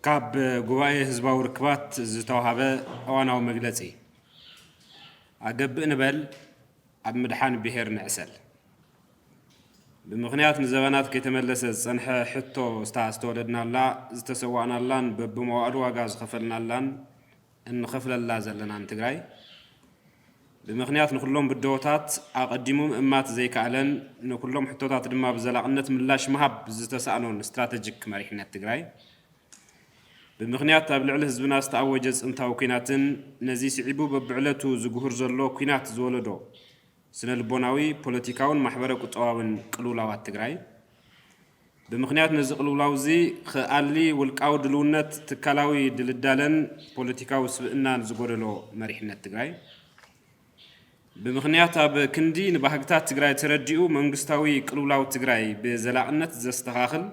ካብ ጉባኤ ህዝባዊ ርክባት ዝተዋሃበ እዋናዊ መግለጺ። ኣገብእ ንበል፣ ኣብ ምድሓን ብሄር ንዕሰል። ብምኽንያት ንዘበናት ከይተመለሰ ዝጸንሐ ሕቶ፣ እታ ዝተወለድናላ፣ ዝተሰዋእናላን በብመዋእሉ ዋጋ ዝኸፈልናላን እንኸፍለላ ዘለናን ትግራይ፣ ብምኽንያት ንኹሎም ብድሆታት ኣቐዲሙ ምእማት ዘይከኣለን ንኩሎም ሕቶታት ድማ ብዘላቕነት ምላሽ ምሃብ ዝተሳእኖን ስትራተጂክ መሪሕነት ትግራይ፣ ብምኽንያት ኣብ ልዕሊ ህዝብና ዝተኣወጀ ጽንታዊ ኲናትን ነዚ ስዒቡ በብዕለቱ ዝጉህር ዘሎ ኲናት ዝወለዶ ስነ ልቦናዊ፣ ፖለቲካውን ማሕበረ ቁጠባውን ቅልውላዋት ትግራይ፣ ብምኽንያት ነዚ ቅልውላው እዚ ክኣሊ ውልቃዊ ድልውነት፣ ትካላዊ ድልዳለን ፖለቲካዊ ስብእናን ዝጎደሎ መሪሕነት ትግራይ፣ ብምኽንያት ኣብ ክንዲ ንባህግታት ትግራይ ተረዲኡ መንግስታዊ ቅልውላው ትግራይ ብዘላቕነት ዘስተኻኽል፣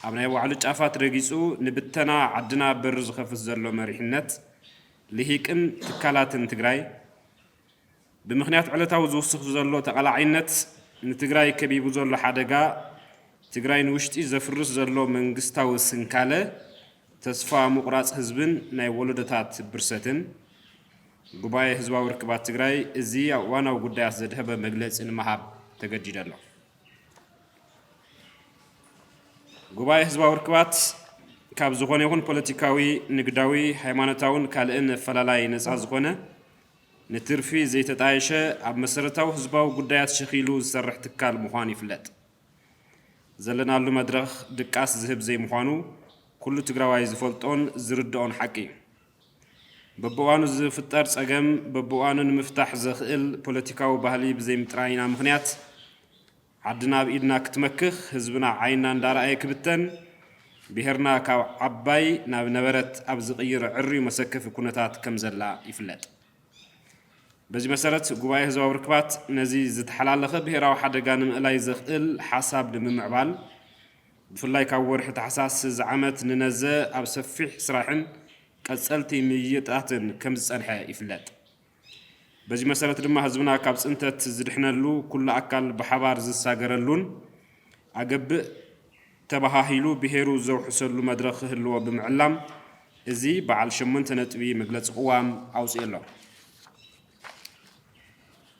ኣብ ናይ ባዕሉ ጫፋት ረጊጹ ንብተና ዓድና በር ዝኸፍት ዘሎ መሪሕነት ልሂቅን ትካላትን ትግራይ፣ ብምኽንያት ዕለታዊ ዝውስኽ ዘሎ ተቓላዓይነት፣ ንትግራይ ከቢቡ ዘሎ ሓደጋ፣ ትግራይ ንውሽጢ ዘፍርስ ዘሎ መንግስታዊ ስንካለ፣ ተስፋ ምቑራጽ ህዝብን ናይ ወለዶታት ብርሰትን፣ ጉባኤ ህዝባዊ ርክባት ትግራይ እዚ ኣብ እዋናዊ ጉዳያት ዘድሀበ መግለጺ ንምሃብ ተገዲደ ኣሎ። ጉባኤ ህዝባዊ ርክባት ካብ ዝኾነ ይኹን ፖለቲካዊ፣ ንግዳዊ፣ ሃይማኖታውን ካልእን ኣፈላላይ ነጻ ዝኾነ፣ ንትርፊ ዘይተጣየሸ፣ ኣብ መሰረታዊ ህዝባዊ ጉዳያት ሸኺሉ ዝሰርሕ ትካል ምዃኑ ይፍለጥ። ዘለናሉ መድረኽ ድቃስ ዝህብ ዘይምዃኑ ኩሉ ትግራዋይ ዝፈልጦን ዝርድኦን ሓቂ እዩ። በብእዋኑ ዝፍጠር ጸገም በብእዋኑ ንምፍታሕ ዘኽእል ፖለቲካዊ ባህሊ ብዘይምጥራይና ምኽንያት፣ ዓድና ኣብ ኢድና ክትመክኽ፣ ህዝብና ዓይንና እንዳረኣየ ክብተን፣ ብሄርና ካብ ዓባይ ናብ ነበረት ኣብ ዝቕይር ዕርዩ መሰከፊ ኩነታት ከም ዘላ ይፍለጥ። በዚ መሰረት፣ ጉባኤ ህዝባዊ ርክባት ነዚ ዝተሓላለኸ ብሄራዊ ሓደጋ ንምእላይ ዘኽእል ሓሳብ ንምምዕባል፣ ብፍላይ ካብ ወርሒ ታሕሳስ እዚ ዓመት ንነዘ ኣብ ሰፊሕ ስራሕን ቀጸልቲ ምይይጣትን ከም ዝጸንሐ ይፍለጥ። በዚ መሰረት ድማ ህዝብና ካብ ጽንተት ዝድሕነሉ፣ ኩሉ ኣካል ብሓባር ዝሳገረሉን ኣገብእ ተበሃሂሉ ብሄሩ ዘውሕሰሉ መድረኽ ክህልዎ ብምዕላም፣ እዚ በዓል ሸሞንተ ነጥቢ መግለጺ ቅዋም ኣውጺኡ ኣሎ።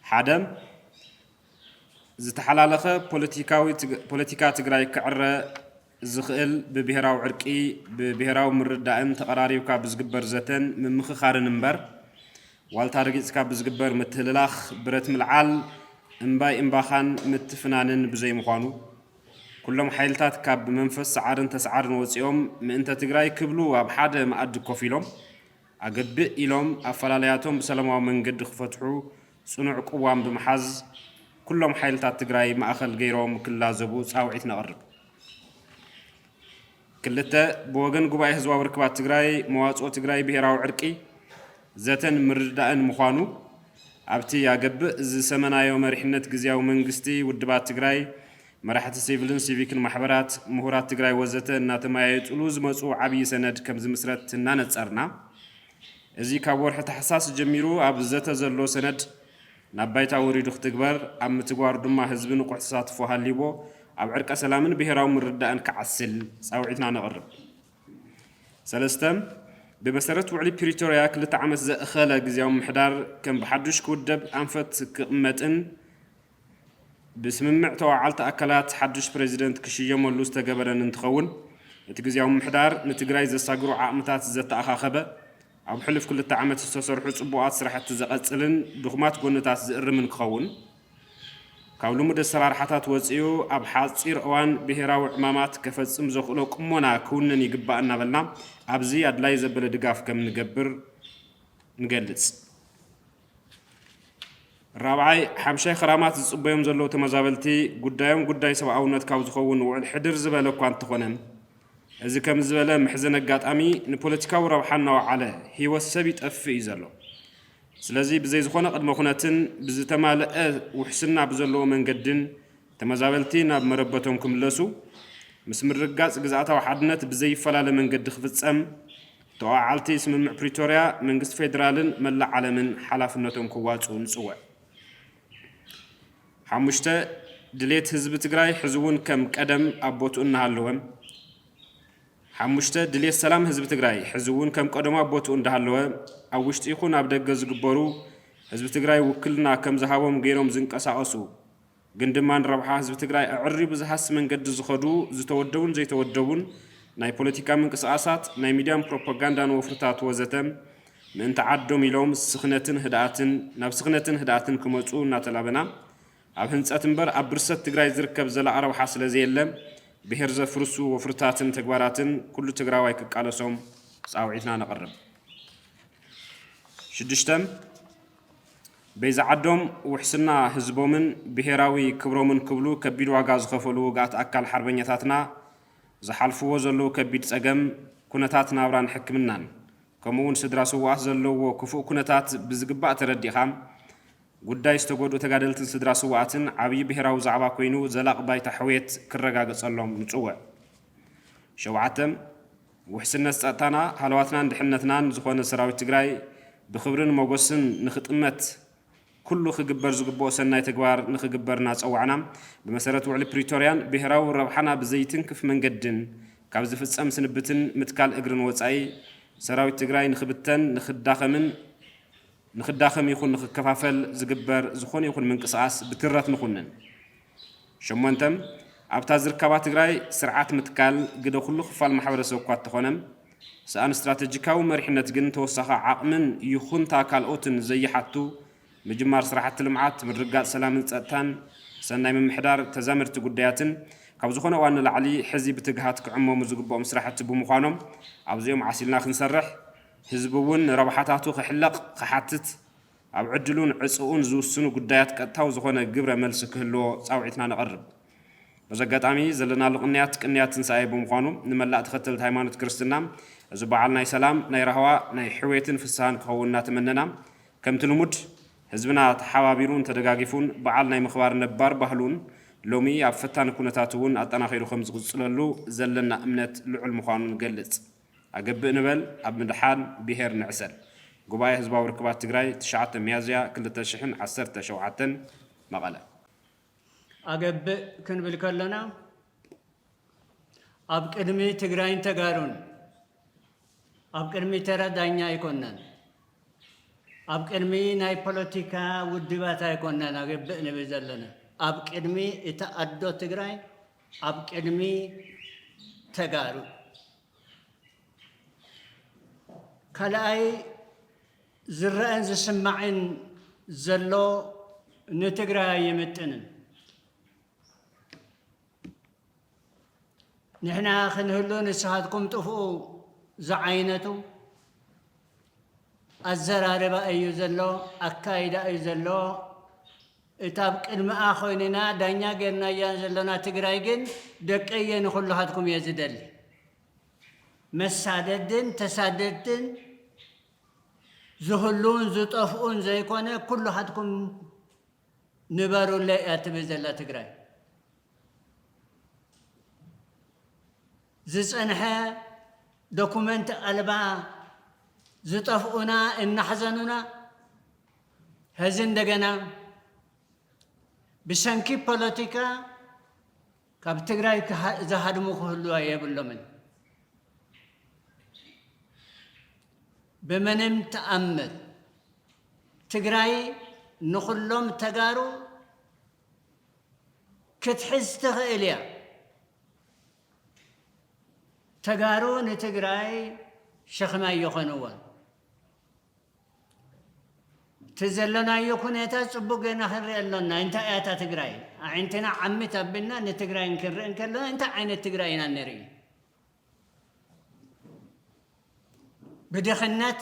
ሓደ፣ ዝተሓላለኸ ፖለቲካዊ ትግ-፣ ፖለቲካ ትግራይ ክዕረ ዝኽእል ብብሄራዊ ዕርቂ፣ ብብሄራዊ ምርዳእን ተቐራሪብካ ብዝግበር ዘተን ምምኽኻርን እምበር፣ ዋልታ ረጊጽካ ብዝግበር ምትህልላኽ፣ ብረት ምልዓል፣ እምባይ እምባኻን ምትፍናንን ብዘይምዃኑ፣ ኩሎም ሓይልታት ካብ መንፈስ ሰዓርን ተስዓርን ወጺኦም ምእንተ ትግራይ ክብሉ ኣብ ሓደ መኣዲ ኮፍ ኢሎም፣ ኣገብእ ኢሎም ኣፈላላያቶም ብሰላማዊ መንገዲ ክፈትሑ ጽኑዕ ቅዋም ብምሓዝ፣ ኩሎም ሓይልታት ትግራይ ማእኸል ገይሮም ክላዘቡ ጻውዒት ነቕርብ። ክልተ፣ ብወገን ጉባኤ ህዝባዊ ርክባት ትግራይ፣ መዋጽኦ ትግራይ ብሄራዊ ዕርቂ፣ ዘተን ምርድዳእን ምዃኑ፣ ኣብቲ ኣገብእ ዝሰመናዮ መሪሕነት ግዝያዊ መንግስቲ፣ ውድባት ትግራይ፣ መራሕቲ ሲቪልን ሲቪክን ማሕበራት፣ ምሁራት ትግራይ ወዘተ እናተመያየጡሉ ዝመጹ ዓብዪ ሰነድ ከም ዝምስረት እናነጸርና፣ እዚ ካብ ወርሒ ታሕሳስ ጀሚሩ ኣብ ዘተ ዘሎ ሰነድ ናብ ባይታ ወሪዱ ክትግበር፣ ኣብ ምትግባሩ ድማ ህዝቢ ንቑሕ ተሳትፎ ሃልይዎ ኣብ ዕርቀ ሰላምን ብሄራዊ ምርዳእን ክዓስል ጻውዒትና ነቕርብ። ሰለስተ፣ ብመሰረት ውዕሊ ፕሪቶርያ ክልተ ዓመት ዘእኸለ ግዝያዊ ምምሕዳር ከም ብሓዱሽ ክውደብ ኣንፈት ክቕመጥን ብስምምዕ ተዋዓልቲ ኣካላት ሓዱሽ ፕሬዚደንት ክሽየመሉ ዝተገበረን እንትኸውን፣ እቲ ግዝያዊ ምምሕዳር ንትግራይ ዘሳግሩ ዓቕምታት ዘተኣኻኸበ፣ ኣብ ሕሉፍ ክልተ ዓመት ዝተሰርሑ ጽቡቓት ስራሕቲ ዘቐጽልን ድኹማት ጎንታት ዝእርምን ክኸውን፣ ካብ ልሙድ ኣሰራርሓታት ወጺኡ ኣብ ሓጺር እዋን ብሄራዊ ዕማማት ከፈጽም ዘኽእሎ ቅሞና ክውንን ይግባእ እናበልና፣ ኣብዚ ኣድላይ ዘበለ ድጋፍ ከም ንገብር ንገልጽ። ራብዓይ፣ ሓምሻይ ኽራማት ዝጽበዮም ዘለዉ ተመዛበልቲ ጉዳዮም ጉዳይ ሰብኣውነት ካብ ዝኸውን ውዕል ሕድር ዝበለ እኳ እንተኾነ፣ እዚ ከም ዝበለ መሕዘኒ ኣጋጣሚ ንፖለቲካዊ ረብሓ እናወዓለ ህይወት ሰብ ይጠፍእ እዩ ዘሎ። ስለዚ ብዘይ ዝኾነ ቅድመ ኩነትን ብዝተማልአ ውሕስና ብዘለዎ መንገድን ተመዛበልቲ ናብ መረበቶም ክምለሱ፣ ምስ ምርግጋጽ ግዝኣታዊ ሓድነት ብዘይፈላለ መንገዲ ክፍጸም፣ ተወዓዓልቲ ስምምዕ ፕሪቶርያ፣ መንግስቲ ፌደራልን መላእ ዓለምን ሓላፍነቶም ክዋጽኡ ንጽውዕ። ሓሙሽተ፣ ድሌት ህዝቢ ትግራይ ሕዚ እውን ከም ቀደም ኣብ ቦትኡ እናሃለወ፣ ሓሙሽተ፣ ድልየት ሰላም ህዝቢ ትግራይ ሕዚ እውን ከም ቀደሙ ኣብ ቦትኡ እንዳሃለወ፣ ኣብ ውሽጢ ይኹን ኣብ ደገ ዝግበሩ ህዝቢ ትግራይ ውክልና ከም ዝሃቦም ገይሮም ዝንቀሳቐሱ፣ ግን ድማ ንረብሓ ህዝቢ ትግራይ ኣዕርዩ ብዝሃሲ መንገዲ ዝኸዱ ዝተወደቡን ዘይተወደቡን ናይ ፖለቲካ ምንቅስቓሳት፣ ናይ ሚድያን ፕሮፓጋንዳን ወፍርታት ወዘተ፣ ምእንቲ ዓዶም ኢሎም ስኽነትን ህድኣትን፣ ናብ ስኽነትን ህድኣትን ክመፁ እናተላበና፣ ኣብ ህንፀት እምበር ኣብ ብርሰት ትግራይ ዝርከብ ዘላቒ ረብሓ ስለ ዘየለ፣ ብሄር ዘፍርሱ ወፍርታትን ተግባራትን ኩሉ ትግራዋይ ክቃለሶም ፃውዒትና ነቕርብ። ሽዱሽተ፣ በይዛ ዓዶም ውሕስና ህዝቦምን ብሄራዊ ክብሮምን ክብሉ ከቢድ ዋጋ ዝኸፈሉ ውግኣት ኣካል ሓርበኛታትና ዝሓልፍዎ ዘለዉ ከቢድ ጸገም፣ ኩነታት ናብራን ሕክምናን፣ ከምኡ እውን ስድራ ስውኣት ዘለዎ ክፉእ ኩነታት ብዝግባእ ተረዲእኻ፣ ጉዳይ ዝተጎድኡ ተጋደልትን ስድራ ስውኣትን ዓብዪ ብሄራዊ ዛዕባ ኮይኑ ዘላቒ ባይታ ሕውየት ክረጋገጸሎም ንጽውዕ። ሸውዓተ፣ ውሕስነት ጸጥታና፣ ሃለዋትናን ድሕነትናን ዝኾነ ሰራዊት ትግራይ ብኽብርን ሞገስን ንኽጥመት ኩሉ ክግበር ዝግብኦ ሰናይ ተግባር ንኽግበር እናጸዋዕና፣ ብመሰረት ውዕሊ ፕሪቶርያን ብሄራዊ ረብሓና ብዘይትንክፍ መንገድን ካብ ዝፍጸም ስንብትን ምትካል እግርን ወጻኢ፣ ሰራዊት ትግራይ ንኽብተን፣ ንኽዳኸምን ንኽዳኸም ይኹን ንኽከፋፈል ዝግበር ዝኾነ ይኹን ምንቅስቓስ ብትረት ንኹንን። ሸሞንተ፣ ኣብታ ዝርከባ ትግራይ ስርዓት ምትካል ግደ ኩሉ ክፋል ማሕበረሰብ እኳ እንተኾነ፣ ሰኣን ስትራተጂካዊ መሪሕነት ግን ተወሳኺ ዓቕምን ይኹንታ ካልኦትን ዘይሓቱ ምጅማር ስራሕቲ ልምዓት፣ ምርግጋፅ ሰላምን ፀጥታን፣ ሰናይ ምምሕዳር ተዛመድቲ ጉዳያትን ካብ ዝኾነ እዋን ንላዕሊ ሕዚ ብትግሃት ክዕመሙ ዝግብኦም ስራሕቲ ብምዃኖም ኣብዚኦም ዓሲልና ክንሰርሕ፣ ህዝቢ እውን ንረብሓታቱ ክሕለቕ ክሓትት፣ ኣብ ዕድሉን ዕፅኡን ዝውስኑ ጉዳያት ቀጥታዊ ዝኾነ ግብረ መልሲ ክህልዎ ፃውዒትና ነቕርብ። በዚ ኣጋጣሚ ዘለናሉ ቅንያት ቅንያት ትንሳኤ ብምዃኑ ንመላእ ተኸተልቲ ሃይማኖት ክርስትና እዚ በዓል ናይ ሰላም፣ ናይ ራህዋ፣ ናይ ሕውየትን ፍስሃን ክኸውን እናተመነና ከምቲ ልሙድ ህዝብና ተሓባቢሩን ተደጋጊፉን በዓል ናይ ምኽባር ነባር ባህሉን ሎሚ ኣብ ፈታኒ ኩነታት እውን ኣጠናኺሩ ከም ዝቕፅለሉ ዘለና እምነት ልዑል ምዃኑ ንገልፅ። ኣገብእ ንበል፣ ኣብ ምድሓን ብሄር ንዕሰል። ጉባኤ ህዝባዊ ርክባት ትግራይ፣ ትሽዓተ ሚያዝያ ክልተ ሽሕን ዓሰርተ ሸውዓተን፣ መቐለ። ኣገብእ ክንብል ከለና ኣብ ቅድሚ ትግራይን ተጋሩን፣ ኣብ ቅድሚ ተራ ዳኛ ኣይኮናን፣ ኣብ ቅድሚ ናይ ፖለቲካ ውድባት ኣይኮናን ኣገብእ ንብል ዘለና። ኣብ ቅድሚ እታ ኣዶ ትግራይ፣ ኣብ ቅድሚ ተጋሩ። ካልኣይ፣ ዝረአን ዝስማዕን ዘሎ ንትግራይ ኣይምጥንን። ንሕና ክንህሉ ንስኻትኩም ጥፍኡ ዝዓይነቱ ኣዘራርባ እዩ ዘሎ፣ ኣካይዳ እዩ ዘሎ። እታ ኣብ ቅድሚኣ ኮይንና ዳኛ ጌርናያ ዘሎና ትግራይ ግን ደቀየ ንኹልኻትኩም እየ ዝደሊ። መሳደድን ተሳደድትን ዝህሉን ዝጠፍኡን ዘይኮነ ኩልኻትኩም ንበሩለይ እያ ትብል ዘላ ትግራይ። ዝጸንሐ ዶኩመንት ኣልባ ዝጠፍኡና እናሕዘኑና፣ ሕዚ እንደገና ብሰንኪ ፖለቲካ ካብ ትግራይ ክሃ-፣ ዝሃድሙ ክህልዋ የብሎምን። ብምንም ተኣምር ትግራይ ንኹሎም ተጋሩ ክትሕዝ ትኽእል እያ። ተጋሩ ንትግራይ ሸኽሚ ኣይኾንዎን። እቲ ዘሎናዮ ኩነታት ጽቡቕ ጌርና ክንርኢ ኣሎና። እንታይ እያ እታ ትግራይ? ኣዒንትና ዓሚት ኣቢልና ንትግራይ ክንርኢ እንከለና እንታይ ዓይነት ትግራይ ኢና ንርኢ? ብድኽነት፣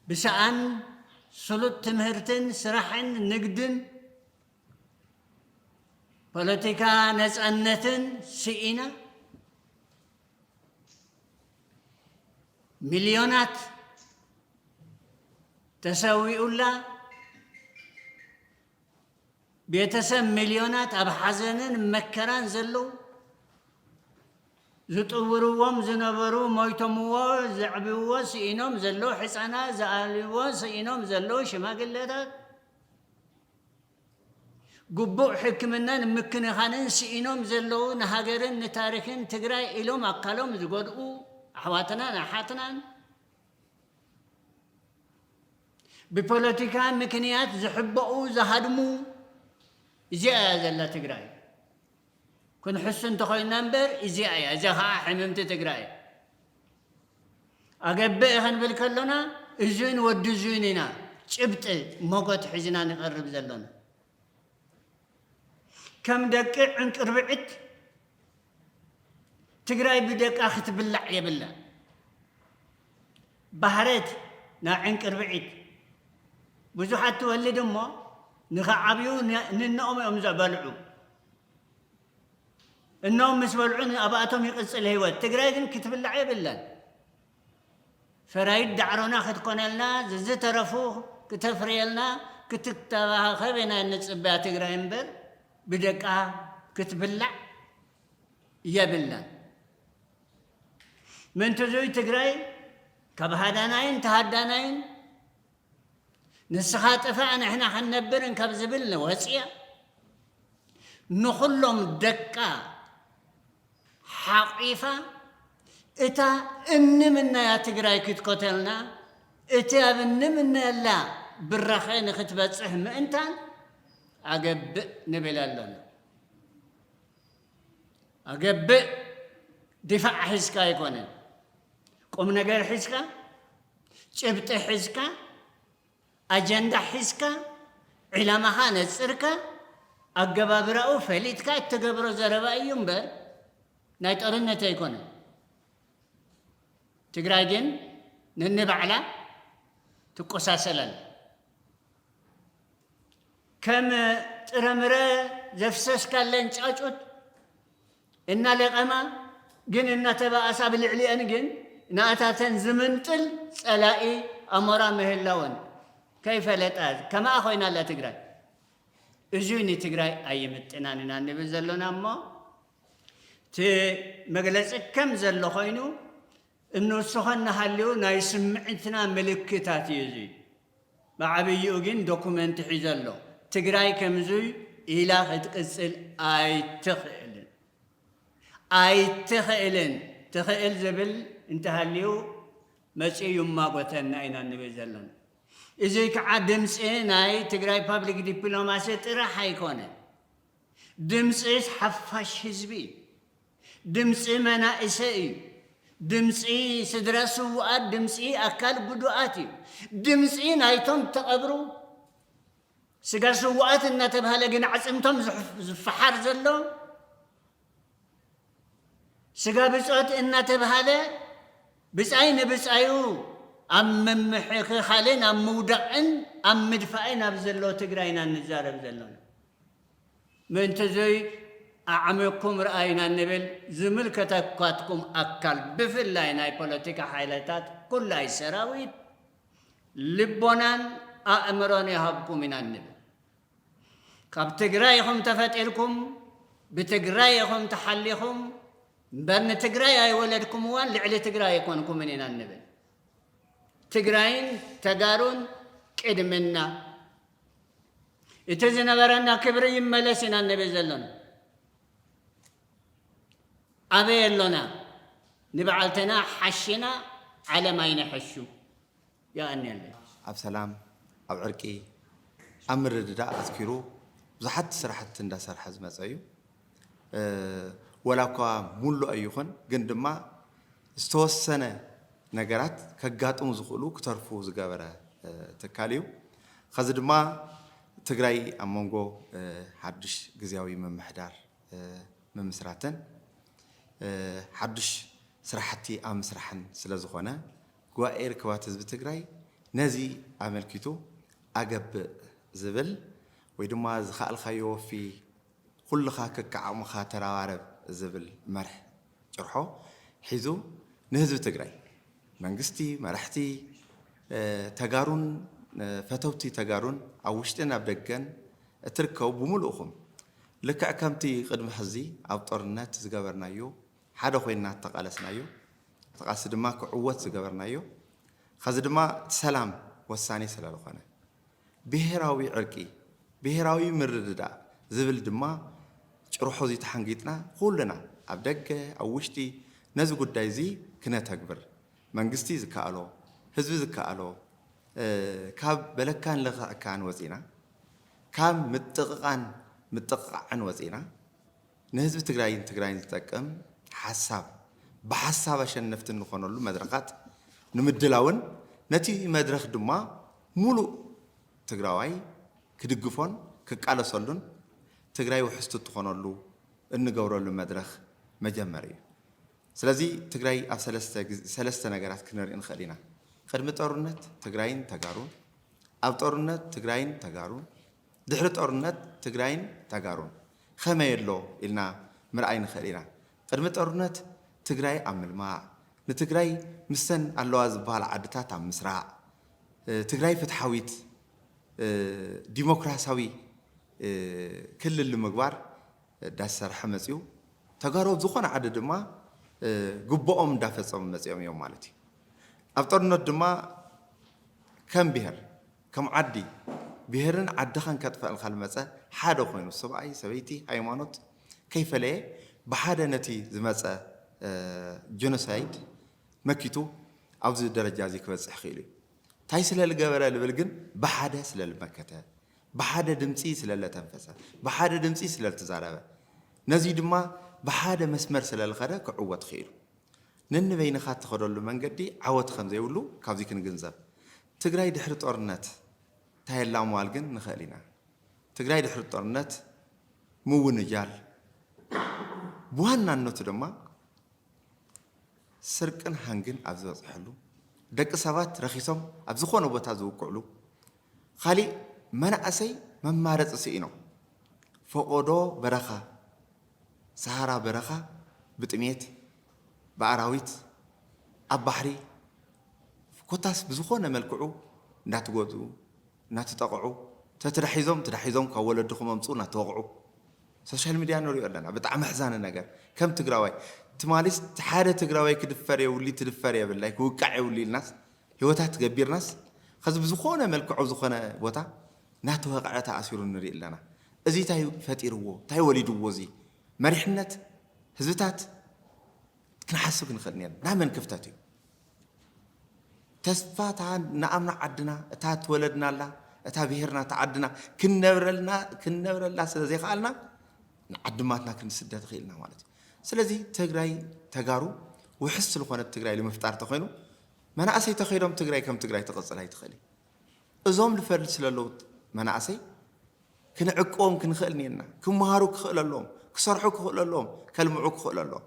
ብሰኣን ስሉጥ ትምህርትን ስራሕን ንግድን ፖለቲካ ነፃነትን ስኢና፣ ሚልዮናት ተሰዊኡላ፣ ቤተሰብ ሚልዮናት ኣብ ሓዘንን መከራን ዘለዉ፣ ዝጥውርዎም ዝነበሩ፣ ሞይቶምዎ፣ ዘዕብዎ ስኢኖም ዘለዉ፣ ሕፃናት ዝኣልይዎ ስኢኖም ዘለዉ፣ ሽማግለታት፣ ግቡእ ሕክምናን ምክንኻንን ስኢኖም ዘለዉ፣ ንሃገርን ንታሪኽን ትግራይ ኢሎም ኣካሎም ዝጎድኡ ኣሕዋትናን ኣሓትናን፣ ብፖለቲካ ምክንያት ዝሕበኡ ዝሃድሙ፣ እዚኣ እያ ዘላ ትግራይ። ክንሕሱ እንተኾይንና እምበር እዚኣ እያ፣ እዚኣ ኸዓ ሕምምቲ ትግራይ። ኣገብእ ክንብል ከሎና እዙይን ወዲ እዙይን ኢና ጭብጢ ሞጎት ሒዝና ንቐርብ ዘሎና። ከም ደቂ ዕንቅርብዒት ትግራይ ብደቃ ክትብላዕ የብላን። ባህረት ናይ ዕንቅርብዒት ብዙሓት ትወልድ እሞ ንኸዓብዩ ን-፣ ንነኦም እዮም ዘበልዑ። እኖም ምስ በልዑ ንኣባቶም ይቕጽል ህይወት። ትግራይ ግን ክትብላዕ የብላን። ፈራይድ ዳዕሮና ክትኮነልና፣ ዝዝተረፉ ክተፍርየልና፣ ክትተባኸብ ኢና እንጽበያ ትግራይ እምበር ብደቃ ክትብላዕ የብላን። ምእንቲ እዙይ ትግራይ ካብ ሃዳናይን ተሃዳናይን ንስኻ ጥፋእ ንሕና ክንነብርን ካብ ዝብል ንወፅያ፣ ንኹሎም ደቃ ሓቒፋ እታ እንምነያ ትግራይ ክትኮተልና፣ እቲ ኣብ እንምነየላ ብራኸ ንክትበፅሕ ምእንታን ኣገብእ ንብል ኣሎና። ኣገብእ ድፋዕ ሒዝካ ኣይኮነን። ቁም ነገር ሒዝካ፣ ጭብጢ ሒዝካ፣ ኣጀንዳ ሒዝካ፣ ዕላማኻ ነጽርካ፣ ኣገባብራኡ ፈሊጥካ እትገብሮ ዘረባ እዩ እምበር ናይ ጦርነት ኣይኮነን። ትግራይ ግን ነንባዕላ ትቆሳሰል ኣላ። ከም ጥረምረ ዘፍሰስካለን ጫጩት እናለቐማ ግን እናተባኣሳ ብልዕሊአን ግን ንኣታተን ዝምንጥል ጸላኢ ኣሞራ ምህላወን ከይፈለጣ ከማኣ ኮይና ኣላ ትግራይ። እዙይ ንትግራይ ኣይምጥናን ኢና ንብል ዘሎና እሞ፣ እቲ መግለጺ ከም ዘሎ ኮይኑ እንውስኾ እናሃልዩ ናይ ስምዒትና ምልክታት እዩ እዙይ። ብዓብይኡ ግን ዶኩመንት ሒዘ ኣሎ። ትግራይ ከምዙይ ኢላ ክትቅጽል ኣይትኽእልን። ኣይትኽእልን። ትኽእል ዝብል እንተሃልዩ መጺኡ ይማጎተና ኢና ንብል ዘለና። እዙይ ከዓ ድምፂ ናይ ትግራይ ፓብሊክ ዲፕሎማሲ ጥራሕ ኣይኮነን። ድምፂ ሓፋሽ ህዝቢ እዩ። ድምፂ መናእሰይ እዩ። ድምፂ ስድራ ስውኣት፣ ድምፂ ኣካል ጉዱኣት እዩ። ድምፂ ናይቶም ተቐብሩ ስጋ ስውኣት እናተብሃለ ግን ኣዕፅምቶም ዝፍ-፣ ዝፈሓር ዘሎ ስጋ ብፆት እናተብሃለ ብፃይ ንብፃዩ ኣብ ምምሕኽኻልን ኣብ ምውዳቕን ኣብ ምድፋእን ኣብ ዘሎ ትግራይ ኢና እንዛረብ ዘለና። ምእንቲ እዙይ ኣዕሚቕኩም ረኣዩና እንብል ዝምልከተኳትኩም ኣካል ብፍላይ ናይ ፖለቲካ ሓይልታት ኩላይ ሰራዊት ልቦናን ኣእምሮን ይሃብኩም ኢና እንብል። ካብ ትግራይ ኢኹም ተፈጢርኩም፣ ብትግራይ ኢኹም ተሓሊኹም እምበር ንትግራይ ኣይወለድኩምዋን ልዕሊ ትግራይ ኣይኮንኩምን ኢና እንብል። ትግራይን ተጋሩን ቅድምና። እቲ ዝነበረና ክብሪ ይመለስ ኢና እንብል ዘለና። ኣበይ ኣሎና? ንበዓልትና ሓሽና ዓለም ኣይንሐሹ። የቐንየለይ። ኣብ ሰላም፣ ኣብ ዕርቂ፣ ኣብ ምርድዳእ ኣትኪሩ ብዙሓት ስራሕቲ እንዳሰርሐ ዝመፀ እዩ። እ፣ ወላ እኳ ሙሉእ ኣይኹን፣ ግን ድማ ዝተወሰነ ነገራት ከጋጥሙ ዝኽእሉ ክተርፉ ዝገበረ፣ እ፣ ትካል እዩ። ኸዚ ድማ ትግራይ ኣብ መንጎ፣ እ፣ ሓዱሽ ግዝያዊ ምምሕዳር፣ እ፣ ምምስራትን፣ እ፣ ሓዱሽ ስራሕቲ ኣብ ምስራሕን ስለ ዝኾነ፣ ጉባኤ ርክባት ህዝቢ ትግራይ ነዚ ኣመልኪቱ ኣገብእ ዝብል ወይ ድማ ዝኸኣልካዮ ወፊ፣ ኩልኻ ከከዓቕምኻ ተረባረብ ዝብል መርሕ ጭርሖ ሒዙ ንህዝቢ ትግራይ፣ መንግስቲ፣ መራሕቲ፣ እ፣ ተጋሩን፣ እ፣ ፈተውቲ ተጋሩን ኣብ ውሽጥን ኣብ ደገን እትርከቡ ብምሉእኹም፣ ልክዕ ከምቲ ቅድሚ ሕዚ ኣብ ጦርነት ዝገበርናዮ፣ ሓደ ኮይንና እተቓለስናዮ፣ እቲ ቃልሲ ድማ ክዕወት ዝገበርናዮ፣ ኸዚ ድማ እቲ ሰላም ወሳኒ ስለ ዝኾነ፣ ብሄራዊ ዕርቂ፣ ብሄራዊ ምርድዳእ፣ ዝብል ድማ ጭርሖ እዚ ተሓንጊጥና ኩልና ኣብ ደገ ኣብ ውሽጢ ነዚ ጉዳይ እዚ ክነተግብር መንግስቲ ዝከኣሎ፣ ህዝቢ ዝከኣሎ፣ እ፣ ካብ በለካን ለኽዕካን ወፂና፣ ካብ ምጥቕቓን ምጥቕቓዕን ወፂና፣ ንህዝቢ ትግራይን ትግራይን ዝጠቅም ሓሳብ፣ ብሓሳብ ኣሸነፍቲ እንኾነሉ መድረኻት ንምድላውን ነቲ መድረኽ ድማ ሙሉእ ትግራዋይ ክድግፎን ክቃለሰሉን ትግራይ ውሕስቲ እትኾነሉ እንገብረሉ መድረኽ መጀመሪ እዩ። ስለዚ ትግራይ ኣብ ሰለስተ ግዝ-፣ ሰለስተ ነገራት ክንርኢ ንኽእል ኢና። ቅድሚ ጦርነት ትግራይን ተጋሩን፣ ኣብ ጦርነት ትግራይን ተጋሩን፣ ድሕሪ ጦርነት ትግራይን ተጋሩን ከመይ ኣሎ ኢልና ምርኣይ ንኽእል ኢና። ቅድሚ ጦርነት ትግራይ ኣብ ምልማዕ፣ ንትግራይ ምስተን ኣለዋ ዝበሃላ ዓድታት ኣብ ምስራዕ፣ እ፣ ትግራይ ፍትሓዊት፣ እ፣ ዲሞክራሲያዊ፣ እ፣ ክልል ንምግባር እንዳሰርሐ መፂኡ። ተጋሩ ኣብ ዝኾነ ዓዲ ድማ፣ እ፣ ግቡኦም እንዳፈፀሙ መፂኦም እዮም ማለት እዩ። ኣብ ጦርነት ድማ ከም ብሄር፣ ከም ዓዲ፣ ብሄርን ዓድኻን ከጥፈኣልካ ዝመፀ ሓደ ኮይኑ፣ ሰብኣይ፣ ሰበይቲ፣ ሃይማኖት ከይፈለየ ብሓደ ነቲ ዝመፀ፣ እ፣ ጀኖሳይድ መኪቱ ኣብዚ ደረጃ እዚ ክበፅሕ ክኢሉ እዩ። እንታይ ስለ ዝገበረ ልብል ግን ብሓደ ስለ ዝመከተ፣ ብሓደ ድምፂ ስለ ለተንፈሰ፣ ብሓደ ድምፂ ስለ ልተዛረበ፣ ነዚ ድማ ብሓደ መስመር ስለ ልኸደ ክዕወት ክኢሉ። ነንበይንኻ እትኸደሉ መንገዲ ዓወት ከም ዘይብሉ ካብዚ ክንግንዘብ። ትግራይ ድሕሪ ጦርነት እንታይ ኣላ ምባል ግን ንኽእል ኢና። ትግራይ ድሕሪ ጦርነት ምውንጃል፣ ብዋናነቱ ድማ ስርቅን ሃንግን ኣብ ዝበፅሐሉ፣ ደቂ ሰባት ረኺሶም ኣብ ዝኾነ ቦታ ዝውቅዕሉ፣ ካሊእ መናእሰይ መማረፂ ስኢኖም፣ ፈቖዶ በረኻ፣ ሰሃራ በረኻ ብጥሜት፣ ብኣራዊት፣ ኣብ ባሕሪ፣ ኮታስ ብዝኾነ መልክዑ እንዳተጎድኡ፣ እናተጠቕዑ፣ ተትዳሒዞም፣ ተዳሒዞም ካብ ወለድኹም ኣምፅኡ እናተወቕዑ፣ ሶሻል ሚድያ ንሪኦ ኣለና። ብጣዕሚ ኣሕዛኒ ነገር፣ ከም ትግራዋይ፣ ትማሊስ ሓደ ትግራዋይ ክድፈር የብሉ፣ ትድፈር የብላይ፣ ክውቃዕ የብሉ ኢልናስ፣ ህይወታት ገቢርናስ፣ ኸዚ ብዝኾነ መልክዑ ዝኾነ ቦታ እናተወቕዐ ተኣሲሩ ንርኢ ኣለና። እዚ እንታይ ፈጢርዎ? እንታይ ወሊድዎ? እዚ መሪሕነት ህዝብታት ክንሓስብ ክንኽእል ነርና። ናይ መን ክፍተት እዩ? ተስፋ እታ ንኣምና ዓድና፣ እታ ትወለድናላ፣ እታ ብሄርና፣ እታ ዓድና ክንነብረልና፣ ክንነብረላ ስለ ዘይከኣልና፣ ንዓድማትና ክንስደድ ኽኢልና ማለት እዩ። ስለዚ ትግራይ ተጋሩ ውሕስ ዝኾነት ትግራይ ንምፍጣር ተኾይኑ፣ መናእሰይ ተኸይዶም ትግራይ ከም ትግራይ ትቕፅል ኣይትኽእል እዩ። እዞም ልፈል ስለ ኣለዉ መናእሰይ ክንዕቅቦም ክንኽእል እኒአና። ክመሃሩ ክኽእል ኣለዎም፣ ክሰርሑ ክኽእል ኣለዎም፣ ከልምዑ ክኽእል ኣለዎም።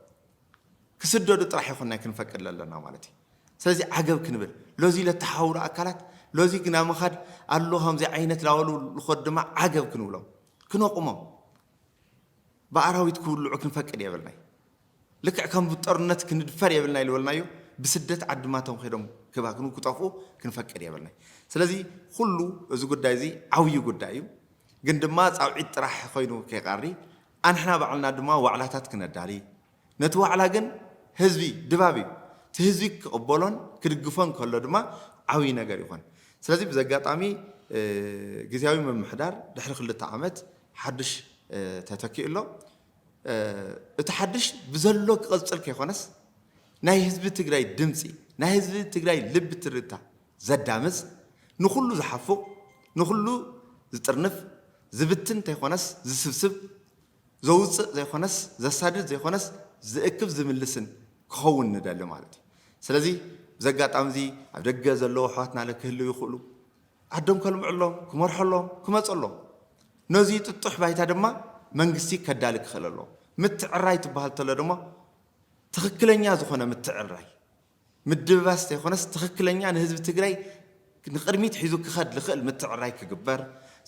ክስደዱ ጥራሕ ይኹን ናይ ክንፈቅድ ኣለና ማለት እዩ። ስለዚ ዓገብ ክንብል፣ ሎዚ ለተሓውሩ ኣካላት፣ ሎዚ ግና ምኻድ ኣሎ ከምዚ ዓይነት ላበሉ ልኾድ ድማ ዓገብ ክንብሎም፣ ክነቑሞም። ብኣራዊት ክብልዑ ክንፈቅድ የብልናይ። ልክዕ ከም ብጦርነት ክንድፈር የብልናይ ዝበልናዮ፣ ብስደት ዓድማቶም ከይዶም ክባክኑ ክጠፍኡ ክንፈቅድ የብልናይ። ስለዚ ኩሉ እዚ ጉዳይ እዚ ዓብዪ ጉዳይ እዩ። ግን ድማ ጻውዒት ጥራሕ ኮይኑ ከይቀሪ፣ ኣንሕና ባዕልና ድማ ዋዕላታት ክነዳሊ፣ ነቲ ዋዕላ ግን ህዝቢ ድባብ እዩ። እቲ ህዝቢ ክቕበሎን ክድግፎን ከሎ ድማ ዓብዪ ነገር ይኾን። ስለዚ ብዚ ኣጋጣሚ፣ እ፣ ግዝያዊ ምምሕዳር ድሕሪ ክልተ ዓመት ሓድሽ፣ እ፣ ተተኪኡ ኣሎ። እ፣ እቲ ሓድሽ ብዘሎ ክቕጽል ከይኮነስ፣ ናይ ህዝቢ ትግራይ ድምፂ፣ ናይ ህዝቢ ትግራይ ልቢ ትርታ ዘዳምፅ፣ ንኹሉ ዝሓፉቕ፣ ንኹሉ ዝጥርንፍ፣ ዝብትን እንተይኮነስ ዝስብስብ፣ ዘውፅእ ዘይኮነስ፣ ዘሳድድ ዘይኮነስ፣ ዝእክብ ዝምልስን ክኸውን ንደሊ ማለት እዩ። ስለዚ፣ ብዚ ኣጋጣሚ እዚ ኣብ ደገ ዘለዉ ኣሕዋትና ለ ክህልዉ ይኽእሉ። ዓዶም ከልምዑሎም፣ ክመርሐሎም፣ ክመፀሎም። ነዚ ጥጡሕ ባይታ ድማ መንግስቲ ከዳሊ ክኽእል ኣለዎ። ምትዕራይ ትበሃል ተሎ ድማ ትኽክለኛ ዝኾነ ምትዕራይ፣ ምድብባስ ዘይኮነስ ትኽክለኛ ንህዝቢ ትግራይ ንቕድሚት ሒዙ ክኸድ ዝኽእል ምትዕራይ ክግበር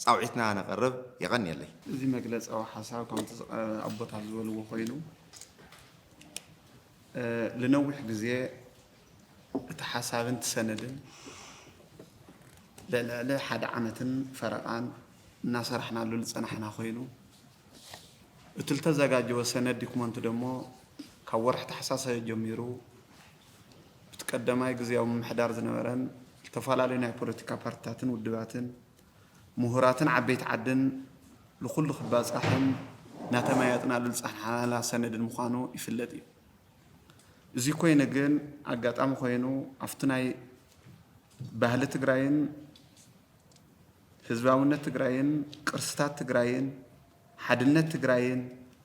ጻውዒትና ነቕርብ። የቐንየለይ። እዚ መግለጻዊ ሓሳብ ከምቲ ዝቐ-፣ ኣቦታት ዝበልዎ ኮይኑ፣ እ፣ ልነዊሕ ግዜ እቲ ሓሳብን እቲ ሰነድን ልዕሊ ሓደ ዓመትን ፈረቓን እናሰራሕናሉ ዝጸናሕና ኮይኑ፣ እቲ ዝተዘጋጀወ ሰነድ ዲኩመንት ደሞ ካብ ወርሒ ታሕሳስ ጀሚሩ፣ እቲ ቀዳማይ ግዝያዊ ምምሕዳር ዝነበረን ዝተፈላለዩ ናይ ፖለቲካ ፓርቲታትን ውድባትን ምሁራትን ዓበይቲ ዓድን ንኹሉ ክባጻሕን እናተመያየጥናሉ ዝጸናሕናላ ሰነድን ምዃኑ ይፍለጥ እዩ። እዚ ኮይኑ ግን ኣጋጣሚ ኮይኑ ኣብቲ ናይ ባህሊ ትግራይን ህዝባውነት ትግራይን ቅርስታት ትግራይን ሓድነት ትግራይን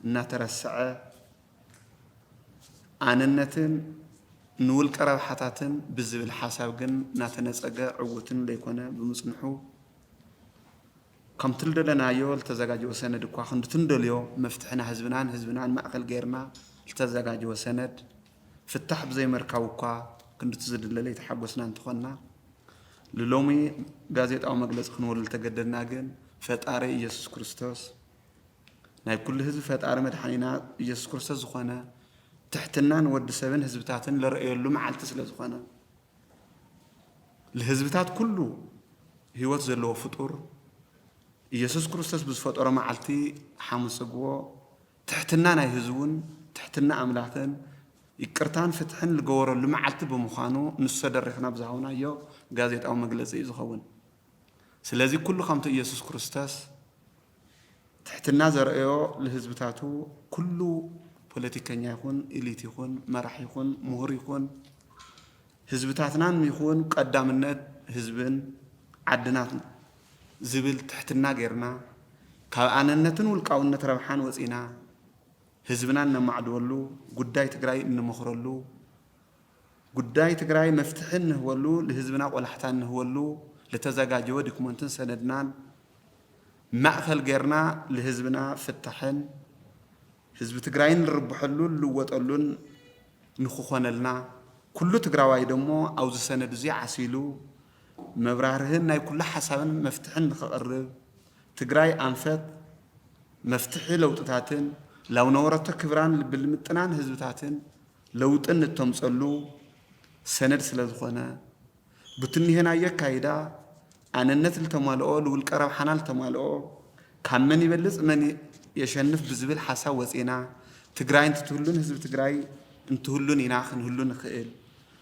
እናተረስዐ ኣነነትን ንውልቀ ረብሓታትን ብዝብል ሓሳብ ግን እናተነጸገ ዕዉትን ዘይኮነ ብምጽንሑ ከምቲ ልደለናዮ ልተዘጋጀወ ሰነድ እኳ ክንድቲ ንደልዮ መፍትሒ ናይ ህዝብናን ህዝብናን ማእኸል ገይርና ልተዘጋጀወ ሰነድ ፍታሕ ብዘይመርካቡ እኳ ክንድቲ ዝድለ ለይተሓጎስና እንተኾንና ልሎሚ ጋዜጣዊ መግለፂ ክንወሉ ልተገደድና ግን ፈጣሪ ኢየሱስ ክርስቶስ ናይ ኩሉ ህዝቢ ፈጣሪ መድሓኒና ኢየሱስ ክርስቶስ ዝኾነ ትሕትና ንወዲ ሰብን ህዝብታትን ልረእየሉ መዓልቲ ስለ ዝኾነ ልህዝብታት ኩሉ ህይወት ዘለዎ ፍጡር ኢየሱስ ክርስቶስ ብዝፈጠሮ መዓልቲ ሓሙስ ጽግቦ ትሕትና ናይ ህዝቡን ትሕትና ኣምላኽን ይቅርታን ፍትሕን ልገበረሉ መዓልቲ ብምዃኑ ንሱ ተደሪኽና ብዝሃውናዮ ጋዜጣዊ መግለፂ እዩ ዝኸውን። ስለዚ ኩሉ ከምቲ ኢየሱስ ክርስቶስ ትሕትና ዘርእዮ ልህዝብታቱ ኩሉ ፖለቲከኛ ይኹን ኢሊት ይኹን መራሕ ይኹን ምሁር ይኹን ህዝብታትናን ይኹን ቀዳምነት ህዝብን ዓድናት ዝብል ትሕትና ጌርና ካብ ኣነነትን ውልቃውነት ረብሓን ወፂና ህዝብና እነማዕድወሉ ጉዳይ ትግራይ እንመኽረሉ ጉዳይ ትግራይ መፍትሒ እንህበሉ ልህዝብና ቆላሕታ እንህበሉ ልተዘጋጀወ ዶክመንትን ሰነድናን ማእኸል ጌርና ልህዝብና ፍታሕን ህዝቢ ትግራይን ልርብሐሉ ልልወጠሉን ንክኾነልና ኩሉ ትግራዋይ ደሞ ኣብዚ ሰነድ እዚ ዓሲሉ መብራርህን ናይ ኩሉ ሓሳብን መፍትሕን ንክቕርብ ትግራይ ኣንፈት መፍትሒ ለውጥታትን ላውነወረቶ ክብራን ብልምጥናን ህዝብታትን ለውጥን እተምፀሉ ሰነድ ስለ ዝኾነ ብትንሄናዮ ኣካይዳ ኣነነት ልተማልኦ ልውልቀ ረብሓና ልተማልኦ ካብ መን ይበልፅ መን የሸንፍ ብዝብል ሓሳብ ወፂና ትግራይ እንትትህሉን ህዝቢ ትግራይ እንትህሉን ኢና ክንህሉ ንኽእል።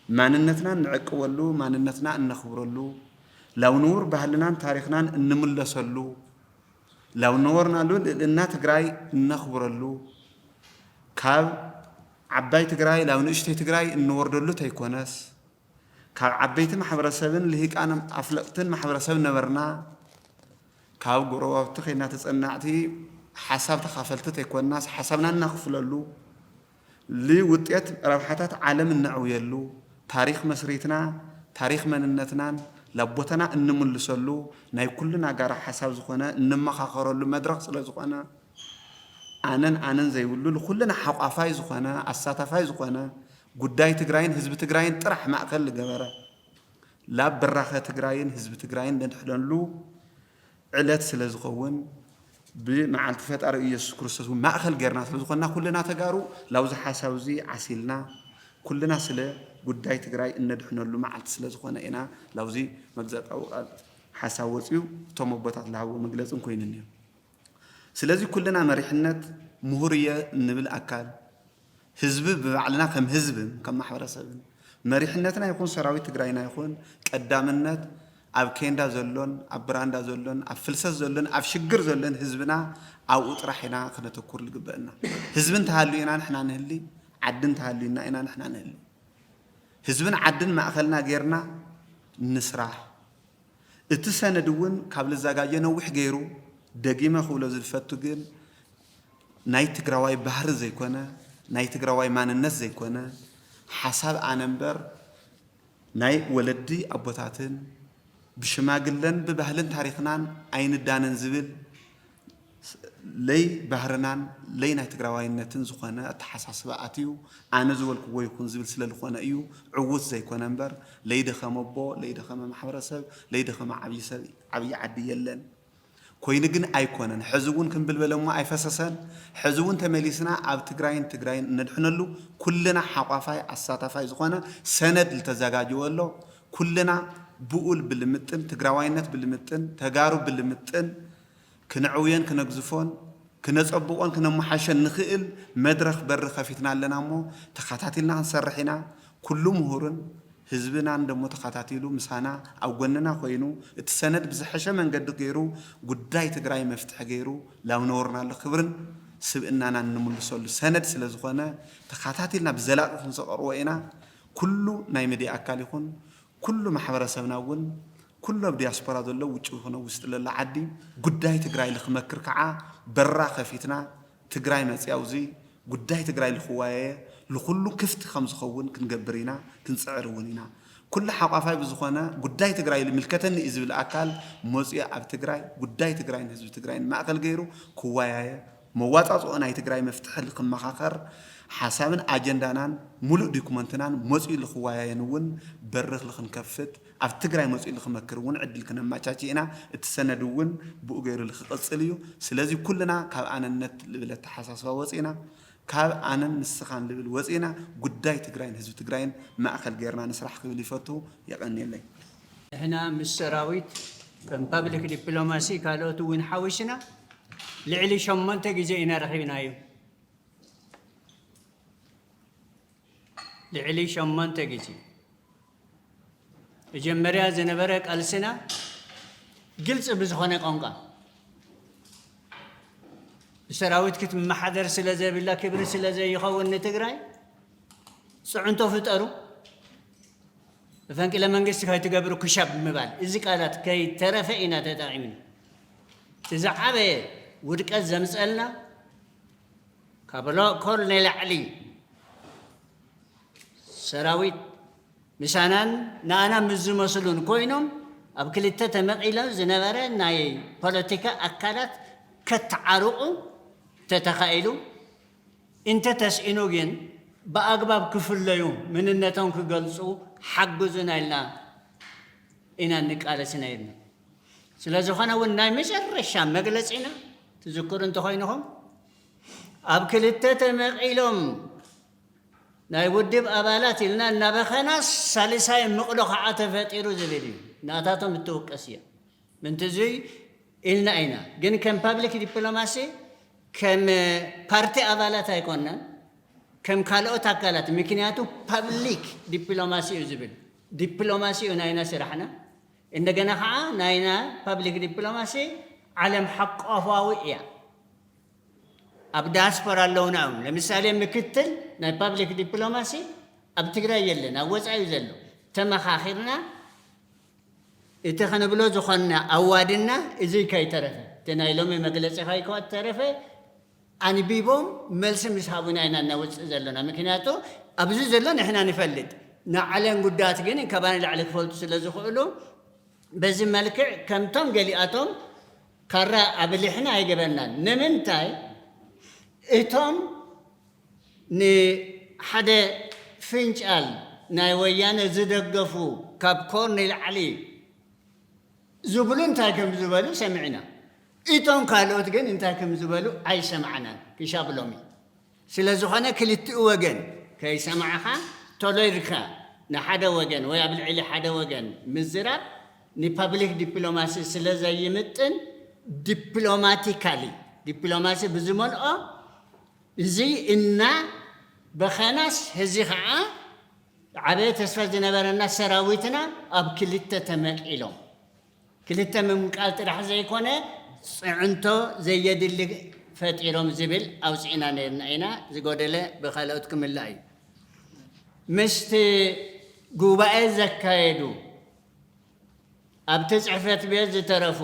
ማንነትና እንዕቅበሉ፣ ማንነትና እነኽብረሉ፣ ላውንውር ባህልናን ታሪኽናን እንምለሰሉ፣ ላውነወርናሉ ልእልና ትግራይ እነኽብረሉ፣ ካብ ዓባይ ትግራይ ላብ ንእሽተይ ትግራይ እንወርደሉ ተይኮነስ ካብ ዓበይቲ ማሕበረሰብን ልሂቃን ኣፍለጥትን ማሕበረሰብ ነበርና። ካብ ጎረባብቲ ከይና ተፀናዕቲ ሓሳብ ተኻፈልቲ ተይኮንናስ ሓሳብና እናኽፍለሉ ልውጤት ረብሓታት ዓለም እነዕውየሉ ታሪኽ መስሪትና ታሪኽ መንነትናን ላቦተና እንምልሰሉ ናይ ኩልና ጋራ ሓሳብ ዝኾነ እንመኻኸረሉ መድረኽ ስለ ዝኾነ ኣነን ኣነን ዘይብሉ ልኩልና ሓቋፋይ ዝኾነ ኣሳታፋይ ዝኾነ ጉዳይ ትግራይን ህዝቢ ትግራይን ጥራሕ ማእከል ልገበረ ላብ ብራኸ ትግራይን ህዝቢ ትግራይን ነድሕነሉ ዕለት ስለ ዝኸውን ብመዓልቲ ፈጣሪ ኢየሱስ ክርስቶስ እውን ማእኸል ጌርና ስለ ዝኾንና ኩልና ተጋሩ ላብዚ ሓሳብ እዚ ዓሲልና ኩልና ስለ ጉዳይ ትግራይ እነድሕነሉ መዓልቲ ስለ ዝኾነ ኢና ላብዚ መግዛጣዊ ቃል ሓሳብ ወፂኡ እቶም ኣቦታት ዝሃብዎ መግለፅን ኮይኑ እኒኦ። ስለዚ ኩልና መሪሕነት ምሁር እየ እንብል ኣካል ህዝቢ ብባዕልና ከም ህዝብን ከም ማሕበረሰብን መሪሕነትና ይኹን ሰራዊት ትግራይና ይኹን ቀዳምነት ኣብ ኬንዳ ዘሎን ኣብ ብራንዳ ዘሎን ኣብ ፍልሰት ዘሎን ኣብ ሽግር ዘሎን ህዝብና ኣብኡ ጥራሕ ኢና ክነተኩር ዝግበእና። ህዝቢ እንተሃልዩ ኢና ንሕና ንህሊ፣ ዓዲ እንተሃልዩና ኢና ንሕና ንህሊ። ህዝብን ዓድን ማእኸልና ጌርና ንስራሕ። እቲ ሰነድ እውን ካብ ልዘጋጀ ነዊሕ ገይሩ፣ ደጊመ ክብሎ ዝፈቱ ግን ናይ ትግራዋይ ባህሪ ዘይኮነ፣ ናይ ትግራዋይ ማንነት ዘይኮነ፣ ሓሳብ ኣነ እምበር ናይ ወለዲ ኣቦታትን ብሽማግለን ብባህልን ታሪኽናን ኣይንዳነን ዝብል ለይ ባህርናን ለይ ናይ ትግራዋይነትን ዝኾነ ኣተሓሳስባ ኣትዩ ኣነ ዝበልክዎ ይኹን ዝብል ስለ ዝኾነ እዩ ዕዉት ዘይኮነ እምበር ለይደኸመ ኣቦ ለይደኸመ ማሕበረሰብ ለይደኸመ ዓብዪ ሰብ ዓብዪ ዓዲ የለን። ኮይኑ ግን ኣይኮነን ሕዚ እውን ክንብል በለሞ ኣይፈሰሰን። ሕዚ እውን ተመሊስና ኣብ ትግራይን ትግራይን እነድሕነሉ ኩልና ሓቋፋይ ኣሳታፋይ ዝኾነ ሰነድ ልተዘጋጀወ ኣሎ። ኩልና ብኡል ብልምጥን ትግራዋይነት ብልምጥን ተጋሩ ብልምጥን ክነዕውዮን ክነግዝፎን ክነፀብቆን ክነመሓሸን ንኽእል መድረኽ በሪ ከፊትና ኣለና እሞ ተኸታቲልና ክንሰርሕ ኢና። ኩሉ ምሁርን ህዝብናን ደሞ ተኸታቲሉ ምሳና ኣብ ጎንና ኮይኑ እቲ ሰነድ ብዝሐሸ መንገዲ ገይሩ ጉዳይ ትግራይ መፍትሒ ገይሩ ላብ ነበርናሉ ክብርን ስብእናናን ንምልሰሉ ሰነድ ስለ ዝኾነ ተኸታቲልና ብዘላቒ ክንሰቐርቦ ኢና። ኩሉ ናይ ሚድያ ኣካል ይኹን ኩሉ ማሕበረሰብና እውን ኩሉ ኣብ ዲያስፖራ ዘሎ ውጭ ይኹን ኣብ ውሽጢ ለሎ ዓዲ ጉዳይ ትግራይ ልክመክር ከዓ በራ ከፊትና ትግራይ መፅያ ኣብዚ ጉዳይ ትግራይ ልክወያየ ልኩሉ ክፍቲ ከም ዝኸውን ክንገብር ኢና፣ ክንፅዕር እውን ኢና። ኩሉ ሓቋፋይ ብዝኾነ ጉዳይ ትግራይ ልምልከተኒ እዩ ዝብል ኣካል መፅዮ ኣብ ትግራይ ጉዳይ ትግራይን ህዝቢ ትግራይን ማእኸል ገይሩ ክወያየ መዋፃፅኦ ናይ ትግራይ መፍትሒ ልክመኻኸር ሓሳብን ኣጀንዳናን ሙሉእ ዶኩመንትናን መፅዩ ልክወያየን እውን በርኽ ልክንከፍት ኣብ ትግራይ መፅኡ ልክመክር እውን ዕድል ክነመቻች ኢና። እቲ ሰነድ እውን ብኡ ገይሩ ልክቕፅል እዩ። ስለዚ ኩልና ካብ ኣነነት ልብል ኣተሓሳስባ ወፂና ካብ ኣነን ንስኻን ልብል ወፂና ጉዳይ ትግራይን ህዝቢ ትግራይን ማእኸል ገይርና ንስራሕ ክብል ይፈቱ። የቐንየለይ። ንሕና ምስ ሰራዊት ከም ፓብሊክ ዲፕሎማሲ ካልኦት እውን ሓዊስና ልዕሊ ሸሞንተ ግዜ ኢና ረኺብናዮ። ልዕሊ ሸሞንተ ግዜ መጀመርያ ዝነበረ ቃልስና ግልፂ ብዝኾነ ቋንቋ ብሰራዊት ክትመሓደር ስለ ዘብላ ክብሪ ስለ ዘይኸውን ንትግራይ ፅዕንቶ ፍጠሩ፣ መፈንቅለ መንግስቲ ከይትገብሩ ክሻብ ምባል እዚ ቃላት ከይተረፈ ኢና ተጠቒምና። እቲ ዝዓበየ ውድቀት ዘምፀልና ካብ ኮር ንላዕሊ ሰራዊት ምሳናን ንኣና ምስ ዝመስሉን ኮይኖም ኣብ ክልተ ተመቒሎም ዝነበረ ናይ ፖለቲካ ኣካላት ከተዓርቑ ተተኻኢሉ እንተተስኢኑ ግን ብኣግባብ ክፍለዩ ምንነቶም ክገልፁ ሓግዙና ኢልና ኢና ንቃለስ ነይርና። ስለ ዝኾነ እውን ናይ መጨረሻ መግለፂና ትዝክሩ እንተኾይንኹም ኣብ ክልተ ተመቒሎም ናይ ውድብ ኣባላት ኢልና እናበኸና ሳልሳይ ምቕሎ ከዓ ተፈጢሩ ዝብል እዩ። ናታቶም እትውቀስ እያ። ምንትዙይ ኢልና ኢና። ግን ከም ፓብሊክ ዲፕሎማሲ ከም ፓርቲ ኣባላት ኣይኮናን ከም ካልኦት ኣካላት ምክንያቱ ፓብሊክ ዲፕሎማሲ እዩ ዝብል ዲፕሎማሲ እዩ ናይና ስራሕና። እንደገና ከዓ ናይና ፓብሊክ ዲፕሎማሲ ዓለም ሓቋፋዊ እያ። ኣብ ዳያስፖራ ኣለውና እዮም። ለምሳሌ ምክትል ናይ ፓብሊክ ዲፕሎማሲ ኣብ ትግራይ የለን፣ ኣብ ወፃኢ እዩ ዘሎ። ተመኻኺርና እቲ ክንብሎ ዝኾንና ኣዋድና እዚ ከይተረፈ እቲ ናይ ሎሚ መግለፂ ከይተረፈ ኣንቢቦም መልሲ ምስ ሃቡና ኢና እናወፅእ ዘለና። ምክንያቱ ኣብዚ ዘሎ ንሕና ንፈልጥ ንዓለም ጉዳት ግን ከባና ላዕሊ ክፈልጡ ስለ ዝኽእሉ በዚ መልክዕ ከምቶም ገሊኣቶም ካራ ኣብሊሕና ኣይገበርናን። ንምንታይ እቶም ንሓደ ፍንጫል ናይ ወያነ ዝደገፉ ካብ ኮር ንላዕሊ ዝብሉ እንታይ ከም ዝበሉ ሰሚዕና። እቶም ካልኦት ግን እንታይ ከም ዝበሉ ኣይሰማዕናን ክሻብ ሎሚ። ስለ ዝኾነ ክልቲኡ ወገን ከይሰማዕኻ ቶሎ ኢልካ ንሓደ ወገን ወይ ኣብ ልዕሊ ሓደ ወገን ምዝራብ ንፓብሊክ ዲፕሎማሲ ስለ ዘይምጥን ዲፕሎማቲካሊ ዲፕሎማሲ ብዝመልኦ እዚ እና በኸናስ ሕዚ ኸዓ ዓበየ ተስፋ ዝነበረና ሰራዊትና ኣብ ክልተ ተመቂሎም ክልተ ምምቃል ጥራሕ ዘይኮነ ፅዕንቶ ዘየድሊ ፈጢሮም ዝብል ኣውፅእና ነርና ኢና። ዝጎደለ ብካልኦት ክምላእ እዩ። ምስቲ ጉባኤ ዘካየዱ ኣብቲ ፅሕፈት ቤት ዝተረፉ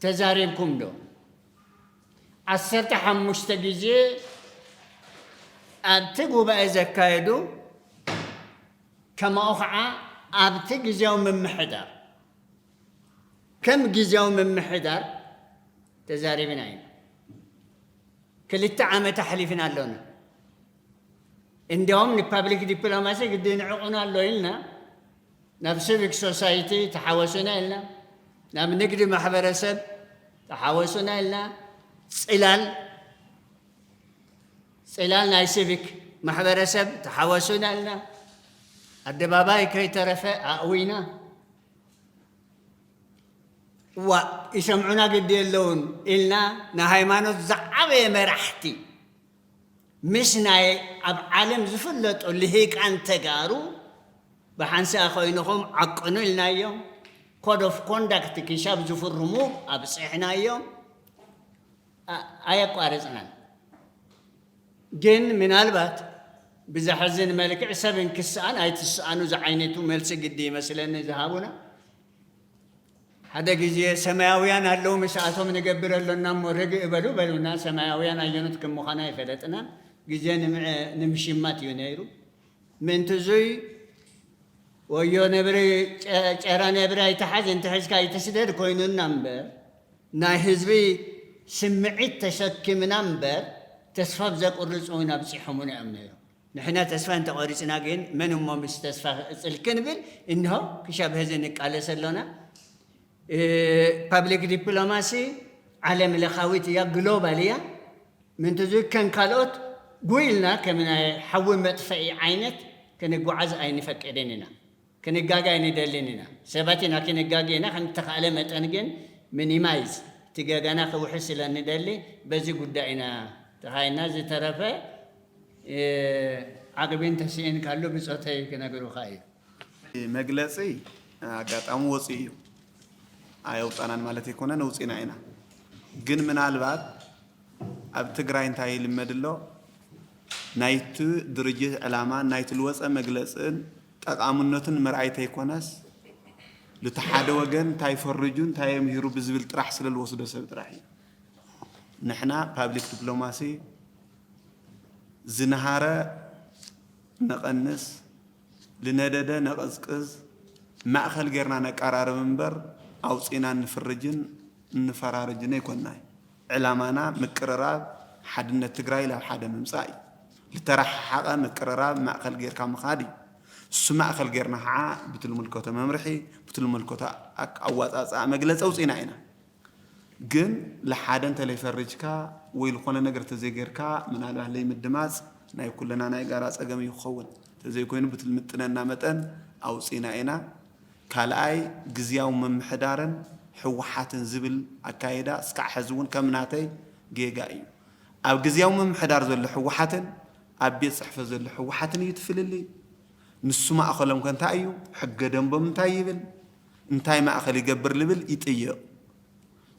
ተዛሪብኩም ዶ? ዓሰርተ ሓሙሽተ ግዜ ኣብቲ ጉባኤ ዘካየዱ ከማኡ ከዓ ኣብቲ ግዜያዊ ምምሕዳር ከም ግዜያዊ ምምሕዳር ተዛሪብና ኢና። ክልተ ዓመት ኣሕሊፍና ኣሎና። እንዲያውም ንፓብሊክ ዲፕሎማሲ ግዲ ንዕቑና ኣሎ ኢልና ናብ ሲቪክ ሶሳይቲ ተሓወሱና ኢልና ናብ ንግዲ ማሕበረሰብ ተሓወሱና ኢልና ፅላል ፅላል ናይ ሲቪክ ማሕበረሰብ ተሓወሱና ኢልና ኣደባባይ ከይተረፈ ኣእዊና ዋ ይሰምዑና ግዲ የለውን ኢልና ንሃይማኖት ዝዓበየ መራሕቲ ምስ ናይ ኣብ ዓለም ዝፍለጡ ልሂቃን ተጋሩ ብሓንሳእ ኮይንኹም ዓቅኑ ኢልናዮም። ኮድ ኦፍ ኮንዳክት ክሻብ ዝፍርሙ ኣብፅሕናዮም። ኣየቋረፅናን። ግን ምናልባት ብዘሕዝን መልክዕ ሰብ እንክስኣን ኣይትስኣኑ ዝዓይነቱ መልሲ ግዲ ይመስለኒ ዝሃቡና። ሓደ ግዜ ሰማያውያን ኣለዉ ምስኣቶም ንገብር ኣሎና እሞ ርግእ በሉ በሉና። ሰማያውያን ኣየኖት ከም ምዃና ኣይፈለጥናን። ግዜ ንምሽማት እዩ ነይሩ። ምእንቲ እዙይ ወዮ ነብሪ ጨራ ነብሪ ኣይትሓዝ እንተሒዝካ ኣይትስደድ ኮይኑና እምበር ናይ ህዝቢ ስምዒት ተሸኪምና እምበር ተስፋ ብዘቁርፅ እውን ኣብፂሖሙና እዮም ነይሮም። ንሕና ተስፋ እንተቆሪፅና ግን መን እሞ ምስ ተስፋ ክቅፅል ክንብል እንሆ ክሻብ ህዚ ንቃለስ ኣሎና። ፓብሊክ ዲፕሎማሲ ዓለም ለኻዊት እያ፣ ግሎባል እያ። ምንትዙ ከም ካልኦት ጉይ ኢልና ከም ናይ ሓዊ መጥፈኢ ዓይነት ክንጓዓዝ ኣይንፈቅድን ኢና። ክንጋገ ኣይንደልን ኢና። ሰባት ኢና ክንጋገ ኢና። ከም ተኻእለ መጠን ግን ሚኒማይዝ እቲ ገጋና ክውሕስ ስለ ንደሊ በዚ ጉዳይ ኢና ተኻይና። ዝተረፈ ዓቕቢ እንተስኢን ካሉ ብፆተይ ክነግሩኻ እዩ። መግለፂ ኣጋጣሚ ወፂኡ እዩ። ኣየውፃናን ማለት ኣይኮነን፣ ኣውፂና ኢና። ግን ምናልባት ኣብ ትግራይ እንታይ ይልመድ ኣሎ፣ ናይቲ ድርጅት ዕላማ ናይቲ ልወፀ መግለፅን ጠቓምነቱን ምርኣይ ተይኮነስ ልቲ ሓደ ወገን እንታይ ፈርጁ እንታይ የምህሩ ብዝብል ጥራሕ ስለ ልወስዶ ሰብ ጥራሕ እዩ። ንሕና ፓብሊክ ዲፕሎማሲ ዝነሃረ ነቐንስ፣ ልነደደ ነቐዝቅዝ፣ ማእኸል ጌርና ነቀራርብ እምበር ኣውፂና እንፍርጅን እንፈራርጅን ኣይኮንናይ። ዕላማና ምቅርራብ ሓድነት ትግራይ ላብ ሓደ ምምፃእ እዩ። ልተረሓሓቐ ምቅርራብ ማእኸል ጌርካ ምኻድ እዩ። እሱ ማእኸል ጌርና ከዓ ብትልምልከቶ መምርሒ ብትልምልከቶ ኣዋፃፅኣ መግለፂ ኣውፂና ኢና። ግን ልሓደ እንተለይፈርጅካ ወይ ልኾነ ነገር ተዘይጌርካ ምናልባት ለይምድማፅ ናይ ኩልና ናይ ጋራ ፀገም እዩ ክኸውን። ተዘይኮይኑ ብትልምጥነና መጠን ኣውፂና ኢና። ካልኣይ ግዝያዊ ምምሕዳርን ሕወሓትን ዝብል ኣካይዳ እስካዕ ሕዚ እውን ከም ናተይ ጌጋ እዩ። ኣብ ግዝያዊ ምምሕዳር ዘሎ ሕወሓትን ኣብ ቤት ፅሕፈት ዘሎ ሕወሓትን እዩ ትፍልልይ። ንሱ ማእኸሎም ከ እንታይ እዩ? ሕገ ደንቦም እንታይ ይብል? እንታይ ማእኸል ይገብር ልብል ይጥየቕ።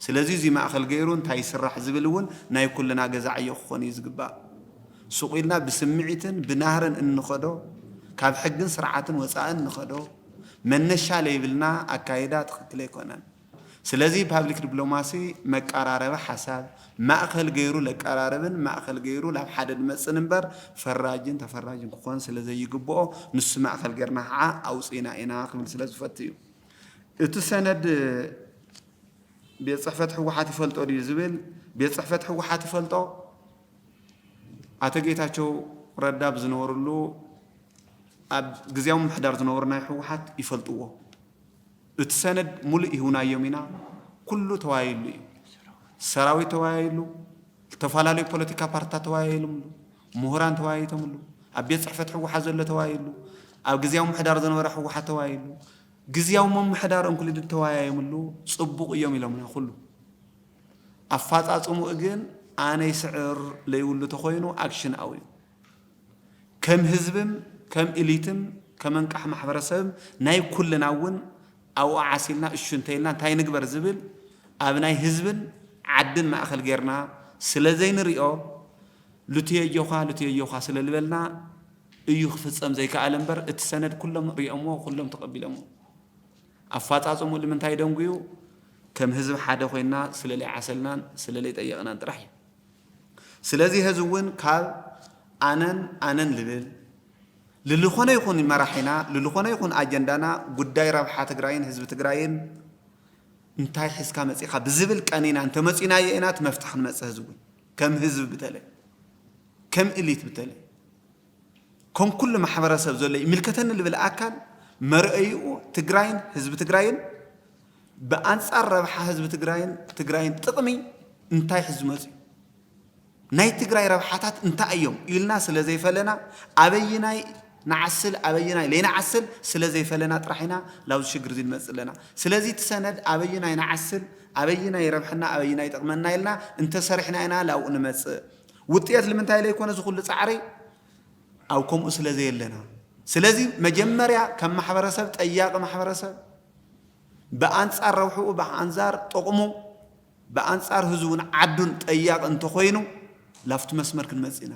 ስለዚ እዚ ማእኸል ገይሩ እንታይ ይስራሕ ዝብል እውን ናይ ኩልና ገዛ ዕዮ ክኾን እዩ ዝግባእ። ሱቕ ኢልና ብስምዒትን ብናህርን እንኸዶ፣ ካብ ሕግን ስርዓትን ወፃእን ንኸዶ፣ መነሻ ለይብልና ኣካይዳ ትኽክል ኣይኮነን። ስለዚ ፓብሊክ ዲፕሎማሲ መቀራረቢ ሓሳብ ማእኸል ገይሩ ለቀራርብን ማእኸል ገይሩ ላብ ሓደ ድመፅን እምበር ፈራጅን ተፈራጅን ክኾን ስለ ዘይግብኦ ንሱ ማእኸል ገይርና ከዓ ኣውፂና ኢና ክብል ስለ ዝፈቱ እዩ። እቲ ሰነድ ቤት ፅሕፈት ህወሓት ይፈልጦ ድዩ ዝብል፣ ቤት ፅሕፈት ህወሓት ይፈልጦ። ኣቶ ጌታቸው ረዳ ብዝነበርሉ ኣብ ግዝያዊ ምምሕዳር ዝነበሩ ናይ ህወሓት ይፈልጥዎ። እቲ ሰነድ ሙሉእ ይህውናዮም ኢና። ኩሉ ተወያይሉ እዩ። ሰራዊት ተወያይሉ፣ ዝተፈላለዩ ፖለቲካ ፓርትታት ተወያይሉምሉ፣ ምሁራን ተወያይቶምሉ፣ ኣብ ቤት ፅሕፈት ህወሓት ዘሎ ተወያይሉ፣ ኣብ ግዝያዊ ምምሕዳር ዝነበረ ህወሓት ተወያይሉ፣ ግዝያዊ ምምሕዳር እንክሉድድ ተወያዮምሉ። ፅቡቕ እዮም ኢሎምና ኩሉ። ኣፋፃፅምኡ ግን ኣነ ይስዕር ለይብሉ ተኾይኑ ኣክሽን ኣው እዩ። ከም ህዝብም ከም ኢሊትም ከም ኣንቃሕ ማሕበረሰብም ናይ ኩልና እውን ኣብኡ ዓሲልና እሹ እንተይልና እንታይ ንግበር ዝብል ኣብ ናይ ህዝብን ዓድን ማእኸል ጌርና ስለ ዘይንሪኦ ልትዮ ኣጆኻ ልትዮ ኣጆኻ ስለ ዝበልና እዩ ክፍፀም ዘይከኣለ እምበር እቲ ሰነድ ኩሎም ሪኦምዎ ኩሎም ተቐቢሎምዎ። ኣፋፃፅምኡ ልምንታይ ደንጉዩ ከም ህዝቢ ሓደ ኮይንና ስለ ለይዓሰልናን ስለ ለይጠየቕናን ጥራሕ እዩ። ስለዚ ህዚ እውን ካብ ኣነን ኣነን ልብል ልልኾነ ይኹን መራሒና ልልኾነ ይኹን ኣጀንዳና ጉዳይ ረብሓ ትግራይን ህዝቢ ትግራይን እንታይ ሒዝካ መፂኻ ብዝብል ቀኒና እንተመፂናዮ ኢና እቲ መፍትሒ ክንመፅእ ህዝቢ እውን ከም ህዝቢ ብተለይ ከም ኢሊት ብተለይ ከም ኩሉ ማሕበረሰብ ዘሎ ይምልከተኒ ልብል ኣካል መርአይኡ ትግራይን ህዝቢ ትግራይን ብኣንፃር ረብሓ ህዝቢ ትግራይን ትግራይን ጥቕሚ እንታይ ሒዙ መፅዩ ናይ ትግራይ ረብሓታት እንታይ እዮም ኢልና ስለ ዘይፈለና ኣበይናይ ንዓስል ኣበይናይ ለይንዓስል ስለ ዘይፈለና ጥራሕ ኢና ላብዚ ሽግር እዚ ንመፅእ ኣለና። ስለዚ እቲ ሰነድ ኣበይናይ ንዓስል ኣበይናይ ይረብሐና ኣበይናይ ይጠቕመና ኢልና እንተሰሪሕና ኢና ላብኡ ንመፅእ። ውፅኢት ልምንታይ ለይኮነ እዚ ኩሉ ፃዕሪ ኣብ ከምኡ ስለ ዘየለና ስለዚ መጀመርያ ከም ማሕበረሰብ፣ ጠያቂ ማሕበረሰብ፣ ብኣንጻር ረብሕኡ፣ ብኣንጻር ጥቕሙ፣ ብኣንጻር ህዝቡን ዓዱን ጠያቂ እንተኾይኑ፣ ላፍቱ መስመር ክንመጽእ ኢና።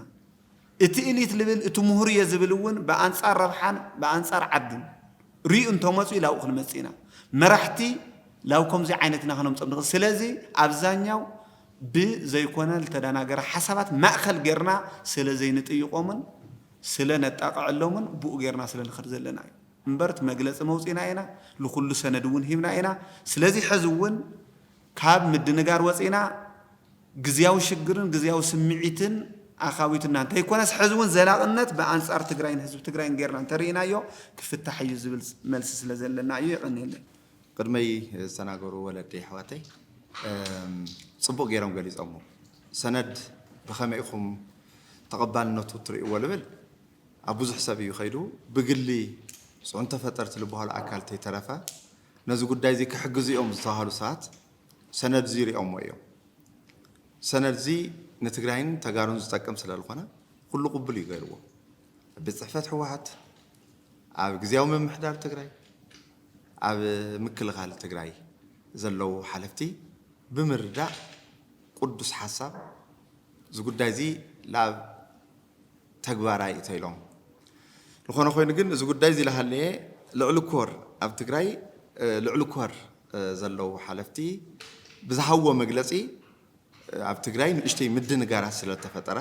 እቲ ኢሊት ልብል፣ እቲ ምሁር እየ ዝብል እውን ብኣንጻር ረብሓን ብኣንጻር ዓዱን ሪኡ እንተመጹ፣ ኢላብኡ ክንመጽእ ኢና። መራሕቲ ላብ ከምዚ ዓይነት ኢና ክነምጾም ንኽእል። ስለዚ ኣብዛኛው ብዘይኮነ ዝተደናገረ ሓሳባት ማእከል ጌርና ስለ ዘይንጥይቖምን ስለ ነጣቕዐሎምን ብኡ ጌርና ስለ ንኸድ ዘለና እዩ። እምበር እቲ መግለጺ መውጺእና ኢና፣ ንኹሉ ሰነድ እውን ሂብና ኢና። ስለዚ ሕዚ እውን ካብ ምድንጋር ወጺና ግዝያዊ ሽግርን ግዝያዊ ስምዒትን ኣኻዊትና እንተይኮነስ፣ ሕዚ እውን ዘላቕነት ብኣንጻር ትግራይን ህዝቢ ትግራይን ጌርና እንተርኢናዮ ክፍታሕ እዩ ዝብል መልሲ ስለ ዘለና እዩ። የቐንየለይ። ቅድመይ ዝተናገሩ ወለዲ ኣሕዋተይ፣ እም፣ ጽቡቕ ገይሮም ገሊጾሞ። ሰነድ ብኸመይ ኢኹም ተቐባልነቱ ትርእይዎ ልብል ኣብ ብዙሕ ሰብ እዩ ከይዱ። ብግሊ ጽዕንቶ ፈጠርቲ ዝበሃሉ ኣካል ተይተረፈ ነዚ ጉዳይ እዚ ክሕግዙ እዮም ዝተባህሉ ሰባት ሰነድ እዚ ይሪኦሞ እዮም። ሰነድ እዚ ንትግራይን ተጋሩን ዝጠቅም ስለ ዝኾነ ኩሉ ቅቡል እዩ ገይርዎ። ኣብ ቤት ጽሕፈት ህወሓት፣ ኣብ ግዝያዊ ምምሕዳር ትግራይ፣ ኣብ ምክልኻል ትግራይ ዘለዉ ሓለፍቲ ብምርዳእ ቅዱስ ሓሳብ እዚ ጉዳይ እዚ ናብ ተግባር ኣይእተይሎም። ዝኾነ ኮይኑ ግን እዚ ጉዳይ እዚ ላሃለየ ልዕሊ ኮር ኣብ ትግራይ፣ እ፣ ልዕሊ ኮር፣ እ፣ ዘለዉ ሓለፍቲ ብዝሃብዎ መግለጺ፣ እ፣ ኣብ ትግራይ ንእሽተይ ምድንጋራት ስለ ዝተፈጠረ፣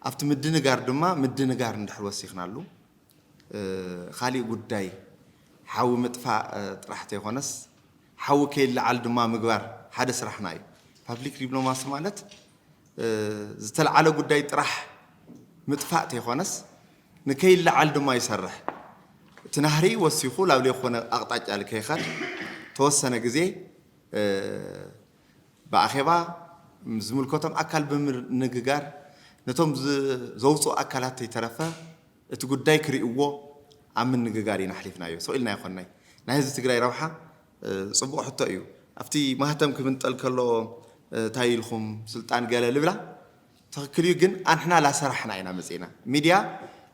ኣብቲ ምድንጋር ድማ ምድንጋር እንድሕር ወሲኽናሉ፣ እ፣ ካሊእ ጉዳይ ሓዊ ምጥፋእ፣ እ፣ ጥራሕ ተይኮነስ ሓዊ ከይለዓል ድማ ምግባር ሓደ ስራሕና እዩ። ፓብሊክ ዲፕሎማሲ ማለት፣ እ፣ ዝተለዓለ ጉዳይ ጥራሕ ምጥፋእ ተይኮነስ ንከይለዓል ድማ ይሰርሕ። እቲ ናህሪ ወሲኹ ላብ ዘይኮነ ኣቕጣጫ ልከይኸድ ተወሰነ ግዜ፣ እ፣ ብኣኼባ ምስ ዝምልከቶም ኣካል ብምንግጋር ነቶም ዝ-፣ ዘውፅኡ ኣካላት ተይተረፈ እቲ ጉዳይ ክርእይዎ ኣብ ምንግጋር ኢና ኣሕሊፍናዮ። ስቕ ኢልና ኣይኮንናይ። ናይ ህዝቢ ትግራይ ረብሓ፣ እ፣ ጽቡቕ ሕቶ እዩ። ኣብቲ ማህተም ክምንጠል ከሎ፣ እ፣ እንታይ ኢልኩም ስልጣን ገለ ልብላ ትኽክል እዩ፣ ግን ኣንሕና ላሰራሕና ኢና መጺእና። ሚድያ፣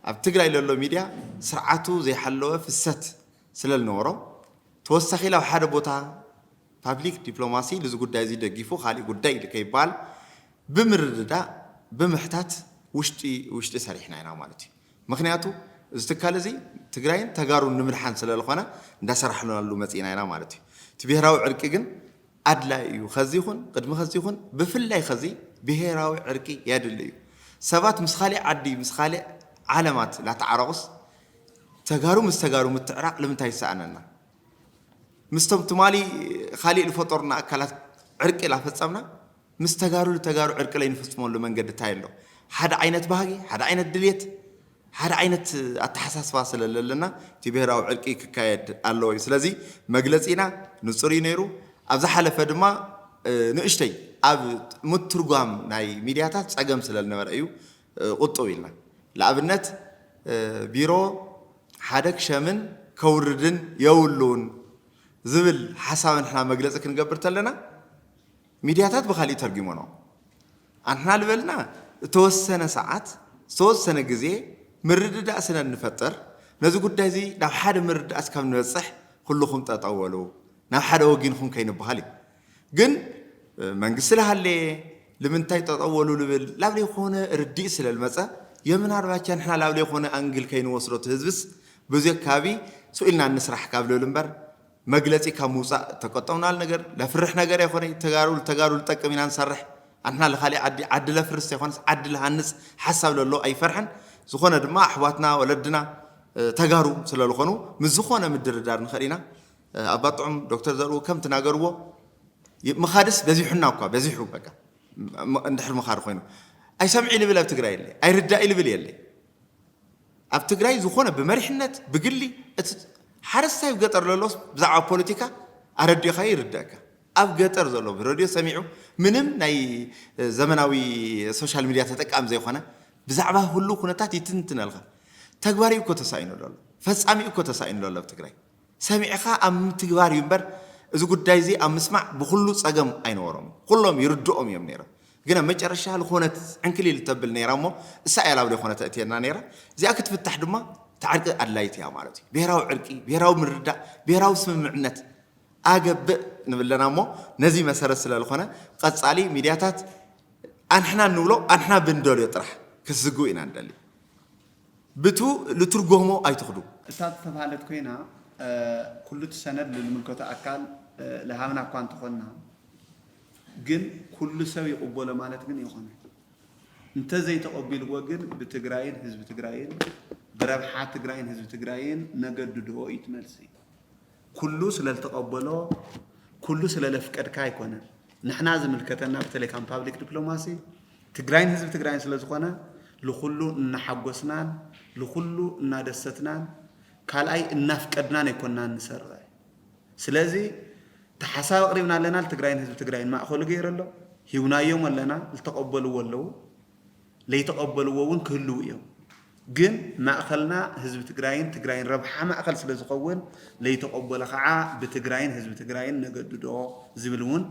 ኣብ ትግራይ ለሎ ሚድያ ስርዓቱ ዘይሓለወ ፍሰት ስለ ዝነበሮ ተወሳኺ ላብ ሓደ ቦታ ፓብሊክ ዲፕሎማሲ ልዚ ጉዳይ እዚ ደጊፉ ካሊእ ጉዳይ ኢሉ ከይበሃል ብምርድዳእ ብምሕታት ውሽጢ ውሽጢ ሰሪሕና ኢና ማለት እዩ። ምኽንያቱ እዚ ትካል እዚ ትግራይን ተጋሩን ንምድሓን ስለ ዝኾነ እንዳሰራሕናሉ መፂና ኢና ማለት እዩ። እቲ ብሄራዊ ዕርቂ ግን ኣድላይ እዩ። ከዚ ይኹን ቅድሚ ከዚ ይኹን ብፍላይ ከዚ ብሄራዊ ዕርቂ የድሊ እዩ። ሰባት ምስ ካሊእ ዓዲ ምስ ካሊእ ዓለማት ላተዓረቑስ ተጋሩ ምስ ተጋሩ ምትዕራቕ ልምንታይ ይሰኣነና? ምስቶም ትማሊ ካሊእ ዝፈጠሩና ኣካላት ዕርቂ ላፈጸምና ምስ ተጋሩ ንተጋሩ ዕርቂ ለይንፍጽመሉ መንገዲ እንታይ ኣሎ? ሓደ ዓይነት ባህጊ፣ ሓደ ዓይነት ድልየት፣ ሓደ ዓይነት ኣተሓሳስባ ስለ ለለና እቲ ብሄራዊ ዕርቂ ክካየድ ኣለዎ እዩ። ስለዚ መግለጺና ንጹር እዩ ነይሩ። ኣብ ዝሓለፈ ድማ፣ እ፣ ንእሽተይ ኣብ ምትርጓም ናይ ሚድያታት ጸገም ስለ ዝነበረ እዩ፣ እ፣ ቁጥብ ኢልና። ንኣብነት፣ እ፣ ቢሮ ሓደ ክሸምን ከውርድን የብሉን ዝብል ሓሳብ ንሕና መግለጺ ክንገብር ተለና፣ ሚድያታት ብኻሊእ ተርጒሞኖ። ኣንሕና ዝበልና፣ እተወሰነ ሰዓት፣ ዝተወሰነ ግዜ ምርድዳእ ስለ እንፈጥር፣ ነዚ ጉዳይ እዚ ናብ ሓደ ምርድዳእ እስካብ ንበጽሕ ኩልኹም ጠጠው በሉ፣ ናብ ሓደ ወጊንኹም ከይንበሃል እዩ። ግን፣ እ፣ መንግስቲ ልሃለየ፣ ልምንታይ ጠጠው በሉ ልብል ላብ ዘይኮነ ርድኢት ስለ ልመጸ፣ የምናልባቻ ንሕና ላብ ዘይኮነ ኣንግል ከይንወስዶ፣ እቲ ህዝብስ ብዙ ከባቢ ስኡ ኢልና እንስራሕ ካብ ልብል እምበር፣ መግለጺ ካብ ምውጻእ ተቆጠብናል። ነገር ለፍርሕ ነገር ኣይኮነ። ተጋሩ ተጋሩ ልጠቅም ኢና ንሰርሕ። ኣንሕና ልኻሊእ ዓዲ ዓዲ ለፍርስ ዘይኮነስ ዓዲ ልሃንጽ ሓሳብ ለሎ ኣይፈርሕን። ዝኾነ ድማ ኣሕዋትና ወለድና፣ እ፣ ተጋሩ ስለ ዝኾኑ ምስ ዝኾነ ምድርዳር ንኽእል ኢና። እ፣ ኣባ ጥዑም ዶክተር ዘርኡ ከም ትናገርዎ ይ-፣ ምኻድስ በዚሑና እኳ በዚሑ በቃ ም-፣ ም-፣ እንድሕር ምኻድ ኮይኑ ኣይሰምዒ ልብል ኣብ ትግራይ የለ፣ ኣይርዳኢ ልብል የለ። ኣብ ትግራይ ዝኾነ ብመሪሕነት ብግሊ እቲ ሓረስታይ ኣብ ገጠር ለሎስ ብዛዕባ ፖለቲካ ኣረዲእኻዮ ይርደእካ። ኣብ ገጠር ዘሎ ብረድዮ ሰሚዑ ምንም ናይ ዘመናዊ ሶሻል ሚድያ ተጠቃሚ ዘይኮነ ብዛዕባ ህሉው ኩነታት ይትንትነልካ። ተግባሪ እኮ ተሳኢኑ ኣሎ፣ ፈጻሚ እኮ ተሳኢኑ ኣሎ ኣብ ትግራይ። ሰሚዕኻ ኣብ ምትግባር እዩ እምበር፣ እዚ ጉዳይ እዚ ኣብ ምስማዕ ብኹሉ ጸገም ኣይነበሮም። ኩሎም ይርድኦም እዮም ነይሮም። ግን ኣብ መጨረሻ ዝኾነት ዕንክሊል ተብል ነይራ እሞ፣ እሳ እያ ላብ ዘይኮነ ተእትየና ነይራ። እዚኣ ክትፍታሕ ድማ እቲ ዕርቂ ኣድላይቲ እያ ማለት እዩ። ብሄራዊ ዕርቂ፣ ብሄራዊ ምርዳእ፣ ብሄራዊ ስምምዕነት ኣገብእ ንብለና እሞ ነዚ መሰረት ስለ ዝኾነ ቀጻሊ ሚድያታት ኣንሕና እንብሎ ኣንሕና ብንደልዮ ጥራሕ ክትዝግቡ ኢና ንደሊ። ብቱ ልትርጎሞ ኣይትኽዱ። እታ ዝተባህለት ኮይና ኩሉ እቲ ሰነድ ልምልከቶ ኣካል ልሃብና እኳ እንተኾንና ግን ኩሉ ሰብ ይቕበሎ ማለት ግን ይኾነ እንተዘይተቐቢልዎ ግን ብትግራይን ህዝቢ ትግራይን ብረብሓ ትግራይን ህዝቢ ትግራይን ነገድድኦ እዩ እቲ መልሲ። ኩሉ ስለልተቐበሎ ኩሉ ስለለፍቀድካ ኣይኮነን። ንሕና ዝምልከተና በተለይ ከም ፓብሊክ ዲፕሎማሲ ትግራይን ህዝቢ ትግራይን ስለዝኾነ ልኩሉ እናሓጎስናን ልኩሉ እናደሰትናን ካልኣይ እናፍቀድናን ኣይኮንናን ንሰርሕ። ስለዚ እቲ ሓሳብ ኣቕሪብና ኣለና። ትግራይን ህዝቢ ትግራይን ማእኸሉ ገይሩ ኣሎ። ሂብናዮም ኣለና። ዝተቐበልዎ ኣለዉ። ለይተቐበልዎ እውን ክህልዉ እዮም። ግን ማእኸልና ህዝቢ ትግራይን ትግራይን ረብሓ ማእኸል ስለ ዝኸውን ለይተቐበሎ ከዓ ብትግራይን ህዝቢ ትግራይን ነገድዶ ዝብል እውን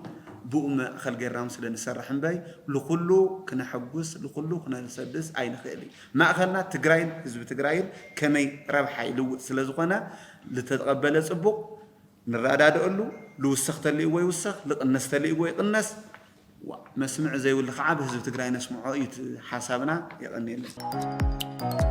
ብኡ ማእኸል ገይርና ስለ ንሰርሕ እምበይ ልኩሉ ክነሐጉስ ልኩሉ ክነሰድስ ኣይንኽእል እዩ። ማእኸልና ትግራይን ህዝቢ ትግራይን ከመይ ረብሓ ይልውጥ ስለ ዝኾነ ልተቐበለ ፅቡቕ ንረዳድኣሉ፣ ልውሰኽ ተልእዎ ይውሰኽ፣ ልቕነስ ተልእዎ ይቕነስ። ዋ፣ መስምዕ ዘይብሉ ከዓ ብህዝቢ ትግራይ ነስምዖ እዩ እቲ ሓሳብና። የቐንየለይ።